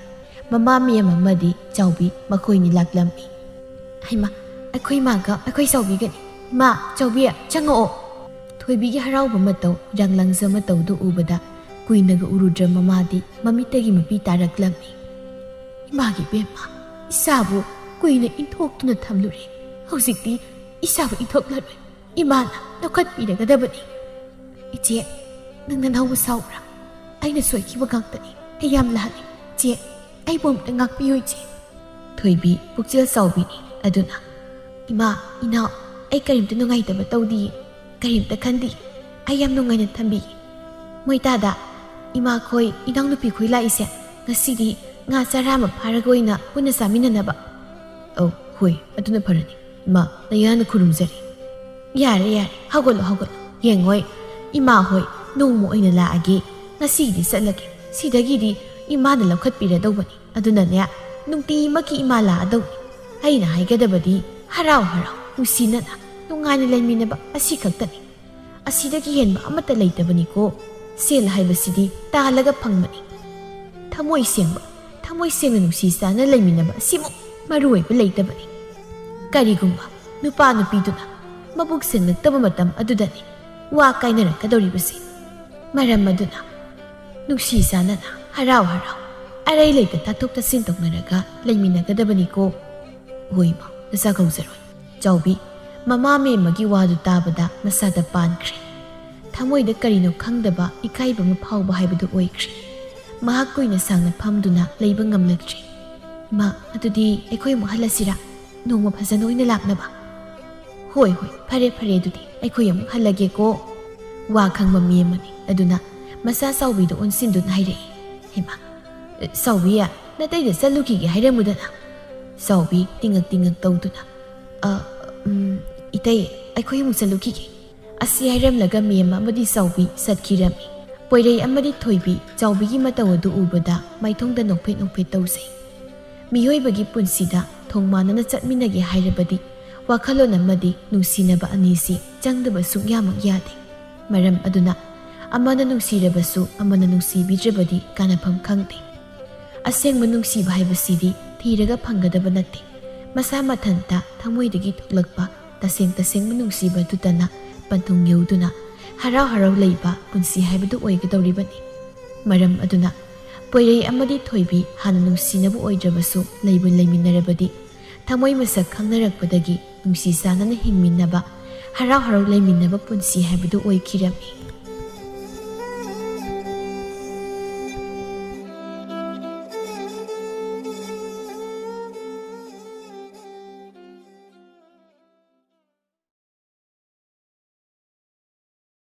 ꯃꯃꯥ ꯃꯌꯥꯝ ꯑꯃꯗꯤ ꯆꯥꯎꯕꯤ ꯃꯈꯣꯏꯅꯤ ꯂꯥꯛꯂꯝꯃꯤ꯫ "ꯍꯩꯃꯥ, ꯑꯩꯈꯣꯏ ꯃꯥꯒ ꯑꯩꯈꯣꯏ ꯆꯥꯎꯕꯤꯒꯅꯤ꯫ ꯃꯥ, ꯆꯥꯎꯕꯤ, ꯆꯪꯉꯛꯑꯣ꯫" ꯊꯣꯏꯕꯤꯒꯤ ꯍꯔꯥꯎꯕ ꯃꯇꯧ, ꯏꯔꯥꯡ ꯂꯥꯡꯖ ꯃꯇꯧꯗꯨ ꯎꯕꯗ ꯀꯨꯏꯅꯒ ꯎꯔꯨꯗ꯭ꯔ ꯃꯃꯥꯗꯤ ꯃꯃꯤꯠꯇꯒꯤ ꯃꯄꯤ ꯇꯥꯔꯛꯂꯝꯃꯤ꯫ "ꯏꯃꯥꯒꯤ ꯏꯕꯦꯝꯃ, ꯏꯆꯥꯕꯨ ꯀꯨꯏꯅ ꯏꯟꯊꯣꯛꯇꯨꯅ ꯊꯝꯂꯨꯔꯦ꯫ ꯍꯧꯖꯤꯛꯇꯤ ꯏꯁꯥꯕꯨ ꯏꯟꯊꯣꯛꯂꯔꯣꯏ꯫ ꯏꯃꯥꯅ ꯂꯧꯈꯠꯄꯤꯔꯒꯗꯕꯅꯤ꯫ ꯏꯆꯦ, ꯅꯪ ꯅꯅꯥꯎꯕꯨ ꯁꯥꯎꯕ꯭ꯔꯥ? ꯑꯩꯅ ꯁꯣꯏꯈꯤꯕ ꯉꯥꯛꯇꯅꯤ꯫ ꯑꯩ ꯌꯥꯝ ꯂꯥꯜꯂꯦ꯫ ꯆꯦ, ꯑꯩꯕꯨ ꯑꯃꯨꯛꯇ ꯉꯥꯛꯄꯤꯌꯨ, ꯏꯆꯦ꯫ ꯊꯣꯏꯕꯤ ꯄꯨꯛꯆꯦꯜ ꯆꯥꯎꯕꯤꯅꯤ꯫ ꯑꯗꯨꯅ, "ꯏꯃꯥ, ꯏꯅꯥꯎ, ꯑꯩ ꯀꯔꯤꯝꯇ ꯅꯨꯡꯉꯥꯏꯇꯕ ꯇꯧꯗꯤꯌꯦ, ꯀꯔꯤꯝꯇ ꯈꯟꯗꯤꯌꯦ꯫ ꯑꯩ ꯌꯥꯝ ꯅꯨꯡꯉꯥꯏꯅ ꯊꯝꯕꯤꯒꯦ꯫ ꯃꯣꯏꯇꯥꯗ, ꯏꯃꯥꯈꯣꯏ, ꯏꯅꯥꯎꯅꯨꯄꯤꯈꯣꯏ ꯂꯥꯛꯏꯁꯦ ꯉꯁꯤꯗꯤ ꯉꯥ ꯆꯔꯥ ꯑꯃ ꯐꯥꯔꯒ ꯑꯣꯏꯅ ꯄꯨꯟꯅ ꯆꯥꯃꯤꯟꯅꯅꯕ?" "ꯑꯧ, ꯍꯣꯏ, ꯑꯗꯨꯅ ꯐꯔꯅꯤ꯫ ꯏꯃꯥ, ꯅꯌꯥꯅ ꯈꯨꯔꯨꯝꯖꯔꯤ꯫" "ꯌꯥꯔꯦ, ꯌꯥꯔꯦ, ꯍꯧꯒꯠꯂꯣ, ꯍꯧꯒꯠꯂꯣ꯫ ꯌꯦꯡꯉꯣꯏ, ꯏꯃꯥ ꯍꯣꯏ ꯅꯣꯡꯃ ꯑꯣꯏꯅ ꯂꯥꯛꯑꯒꯦ꯫ ꯉꯁꯤꯒꯤꯗꯤ ꯆꯠꯂꯒꯦ꯫ ꯁꯤꯗꯒꯤꯗꯤ ꯏꯃꯥꯅ ꯂꯧꯈꯠꯄꯤꯔꯗꯧꯕꯅꯤ꯫ ꯑꯗꯨꯅꯅꯦ, ꯅꯨꯡꯇꯤꯃꯛꯀꯤ ꯏꯃꯥ ꯂꯥꯛꯑꯗꯧꯅꯤ꯫ ꯑꯩꯅ ꯍꯥꯏꯒꯗꯕꯗꯤ ꯍꯔꯥꯎ ꯍꯔꯥꯎ, ꯅꯨꯡꯁꯤꯅꯅ, ꯅꯨꯡꯉꯥꯏꯅ ꯂꯩꯃꯤꯟꯅꯕ ꯑꯁꯤ ꯈꯛꯇꯅꯤ꯫ ꯑꯁꯤꯗꯒꯤ ꯍꯦꯟꯕ ꯑꯃꯠꯇ ꯂꯩꯇꯕꯅꯤꯀꯣ꯫ ꯁꯦꯜ ꯍꯥꯏꯕꯁꯤꯗꯤ ꯇꯥꯜꯂꯒ ꯐꯪꯕꯅꯤ꯫ ꯊꯃꯣꯏ ꯁꯦꯡꯕ, ꯊꯃꯣꯏ ꯁꯦꯡꯅ ꯅꯨꯡꯁꯤ ꯆꯥꯟꯅ ꯂꯩꯃꯤꯟꯅꯕ ꯑꯁꯤꯃꯨꯛ ꯃꯔꯨ ꯑꯣꯏꯕ ꯂꯩꯇꯕꯅꯤ꯫ ꯀꯔꯤꯒꯨꯝꯕ ꯅꯨꯄꯥ ꯅꯨꯄꯤꯗꯨꯅ ꯃꯕꯨꯛ ꯁꯦꯡꯂꯛꯇꯕ ꯃꯇꯝ ꯑꯗꯨꯗꯅꯤ ꯋꯥ ꯀꯥꯏꯅꯔꯛꯀꯗꯧꯔꯤꯕꯁꯤ꯫ ꯃꯔꯝ ꯑꯗꯨꯅ ꯅꯨꯡꯁꯤ ꯆꯥꯟꯅꯅ, ꯍꯔꯥꯎ ꯍꯔꯥꯎ, ꯑꯔꯩ ꯂꯩꯇ ꯇꯥꯊꯣꯛ ꯇꯥꯁꯤꯟ ꯇꯧꯅꯔꯒ ꯂꯩꯃꯤꯟꯅꯒꯗꯕꯅꯤꯀꯣ꯫" "ꯍꯣꯏ, ꯏꯃꯥ, ꯅꯆꯥ ꯀꯧꯖꯔꯣꯏ꯫" ꯆꯥꯎꯕꯤ, ꯃꯃꯥ ꯃꯦꯝꯃꯒꯤ ꯋꯥꯗꯨ ꯇꯥꯕꯗ ꯃꯁꯥꯗ ꯄꯥꯟꯈ꯭ꯔꯦ꯫ ꯊꯃꯣꯏꯗ ꯀꯔꯤꯅꯣ ꯈꯪꯗꯕ ꯏꯀꯥꯏꯕ ꯑꯃ ꯐꯥꯎꯕ ꯍꯥꯏꯕꯗꯨ ꯑꯣꯏꯈ꯭ꯔꯦ꯫ ꯃꯍꯥꯛ ꯀꯨꯏꯅ ꯁꯥꯡꯅ ꯐꯝꯗꯨꯅ ꯂꯩꯕ ꯉꯝꯂꯛꯇ꯭ꯔꯦ꯫ "ꯏꯃꯥ, ꯑꯗꯨꯗꯤ ꯑꯩꯈꯣꯏ ꯑꯃꯨꯛ ꯍꯜꯂꯁꯤꯔꯥ? ꯅꯣꯡꯃ ꯐꯖꯅ ꯑꯣꯏꯅ ꯂꯥꯛꯅꯕ?" "ꯍꯣꯏ, ꯍꯣꯏ, ꯐꯔꯦ, ꯐꯔꯦ, ꯑꯗꯨꯗꯤ ꯑꯩꯈꯣꯏ ꯑꯃꯨꯛ ꯍꯜꯂꯒꯦꯀꯣ꯫" ꯋꯥ ꯈꯪꯕ ꯃꯤ ꯑꯃꯅꯤ꯫ ꯑꯗꯨꯅ ꯃꯆꯥ ꯆꯥꯎꯕꯤꯗ ꯑꯣꯟꯁꯤꯟꯗꯨꯅ ꯍꯥꯏꯔꯛꯏ꯫ "ꯍꯩꯃꯥ, ꯆꯥꯎꯕꯤ, ꯅꯇꯩꯗ ꯆꯠꯂꯨꯈꯤꯒꯦ ꯍꯥꯏꯔꯝꯃꯨꯗꯅ꯫" ꯆꯥꯎꯕꯤ ꯇꯤꯡꯉꯛ ꯇꯤꯡꯉꯛ ꯇꯧꯗꯨꯅ, "ꯑ, ꯎꯝ, ꯏꯇꯩ, ꯑꯩꯈꯣꯏ ꯑꯃꯨꯛ ꯆꯠꯂꯨꯈꯤꯒꯦ꯫" ꯑꯁꯤ ꯍꯥꯏꯔꯝꯂꯒ ꯃꯦꯝ ꯑꯃꯗꯤ ꯆꯥꯎꯕꯤ ꯆꯠꯈꯤꯔꯝꯃꯤ꯫ ꯄꯣꯏꯔꯩ ꯑꯃꯗꯤ ꯊꯣꯏꯕꯤ ꯆꯥꯎꯕꯤꯒꯤ ꯃꯇꯧ ꯑꯗꯨ ꯎꯕꯗ ꯃꯥꯏꯊꯣꯡꯗ ꯅꯣꯛꯐꯦꯠ ꯅꯣꯛꯐꯦꯠ ꯇꯧꯖꯩ꯫ ꯃꯤꯑꯣꯏꯕꯒꯤ ꯄꯨꯟꯁꯤꯗ ꯊꯣꯡ ꯃꯥꯟꯅꯅ ꯆꯠꯃꯤꯟꯅꯒꯦ ꯍꯥꯏꯔꯕꯗꯤ ꯋꯥꯈꯜꯂꯣꯟ ꯑꯃꯗꯤ ꯅꯨꯡꯁꯤꯅꯕ ꯑꯅꯤꯁꯤ ꯆꯪꯗꯕ ꯁꯨꯛꯌꯥꯃꯛ ꯌꯥꯗꯦ꯫ ꯃꯔꯝ ꯑꯗꯨꯅ ꯑꯃꯅ ꯅꯨꯡꯁꯤꯔꯕꯁꯨ ꯑꯃꯅ ꯅꯨꯡꯁꯤꯕꯤꯗ꯭ꯔꯕꯗꯤ ꯀꯥꯟꯅꯐꯝ ꯈꯪꯗꯦ꯫ ꯑꯁꯦꯡꯕ ꯅꯨꯡꯁꯤꯕ ꯍꯥꯏꯕꯁꯤꯗꯤ ꯊꯤꯔꯒ ꯐꯪꯒꯗꯕ ꯅꯠꯇꯦ꯫ ꯃꯁꯥ ꯃꯊꯟꯇ ꯊꯃꯣꯏꯗꯒꯤ ꯊꯣꯛꯂꯛꯄ ꯇꯁꯦꯡ ꯇꯁꯦꯡꯕ ꯅꯨꯡꯁꯤꯕ ꯑꯗꯨꯇꯅ ꯄꯟꯊꯨꯡ ꯌꯧꯗꯨꯅ ꯍꯔꯥꯎ ꯍꯔꯥꯎ ꯂꯩꯕ ꯄꯨꯟꯁꯤ ꯍꯥꯏꯕꯗꯨ ꯑꯣꯏꯒꯗꯧꯔꯤꯕꯅꯤ꯫ ꯃꯔꯝ ꯑꯗꯨꯅ ꯄꯣꯏꯔꯩ ꯑꯃꯗꯤ ꯊꯣꯏꯕꯤ ꯍꯥꯟꯅ ꯅꯨꯡꯁꯤꯅꯕ ꯑꯣꯏꯗ꯭ꯔꯕꯁꯨ ꯂꯩꯕꯨ ꯂꯩꯃꯤꯟꯅꯔꯕꯗꯤ ꯊꯃꯣꯏ ꯃꯁꯛ ꯈꯪꯅꯔꯛꯄꯗꯒꯤ ꯅꯨꯡꯁꯤ ꯆꯥꯟꯅꯅ ꯍꯤꯡꯃꯤꯟꯅꯕ, ꯍꯔꯥꯎ ꯍꯔꯥꯎ ꯂꯩꯃꯤꯟꯅꯕ ꯄꯨꯟꯁꯤ ꯍꯥꯏꯕꯗꯨ ꯑꯣꯏꯈꯤꯔꯝꯃꯤ꯫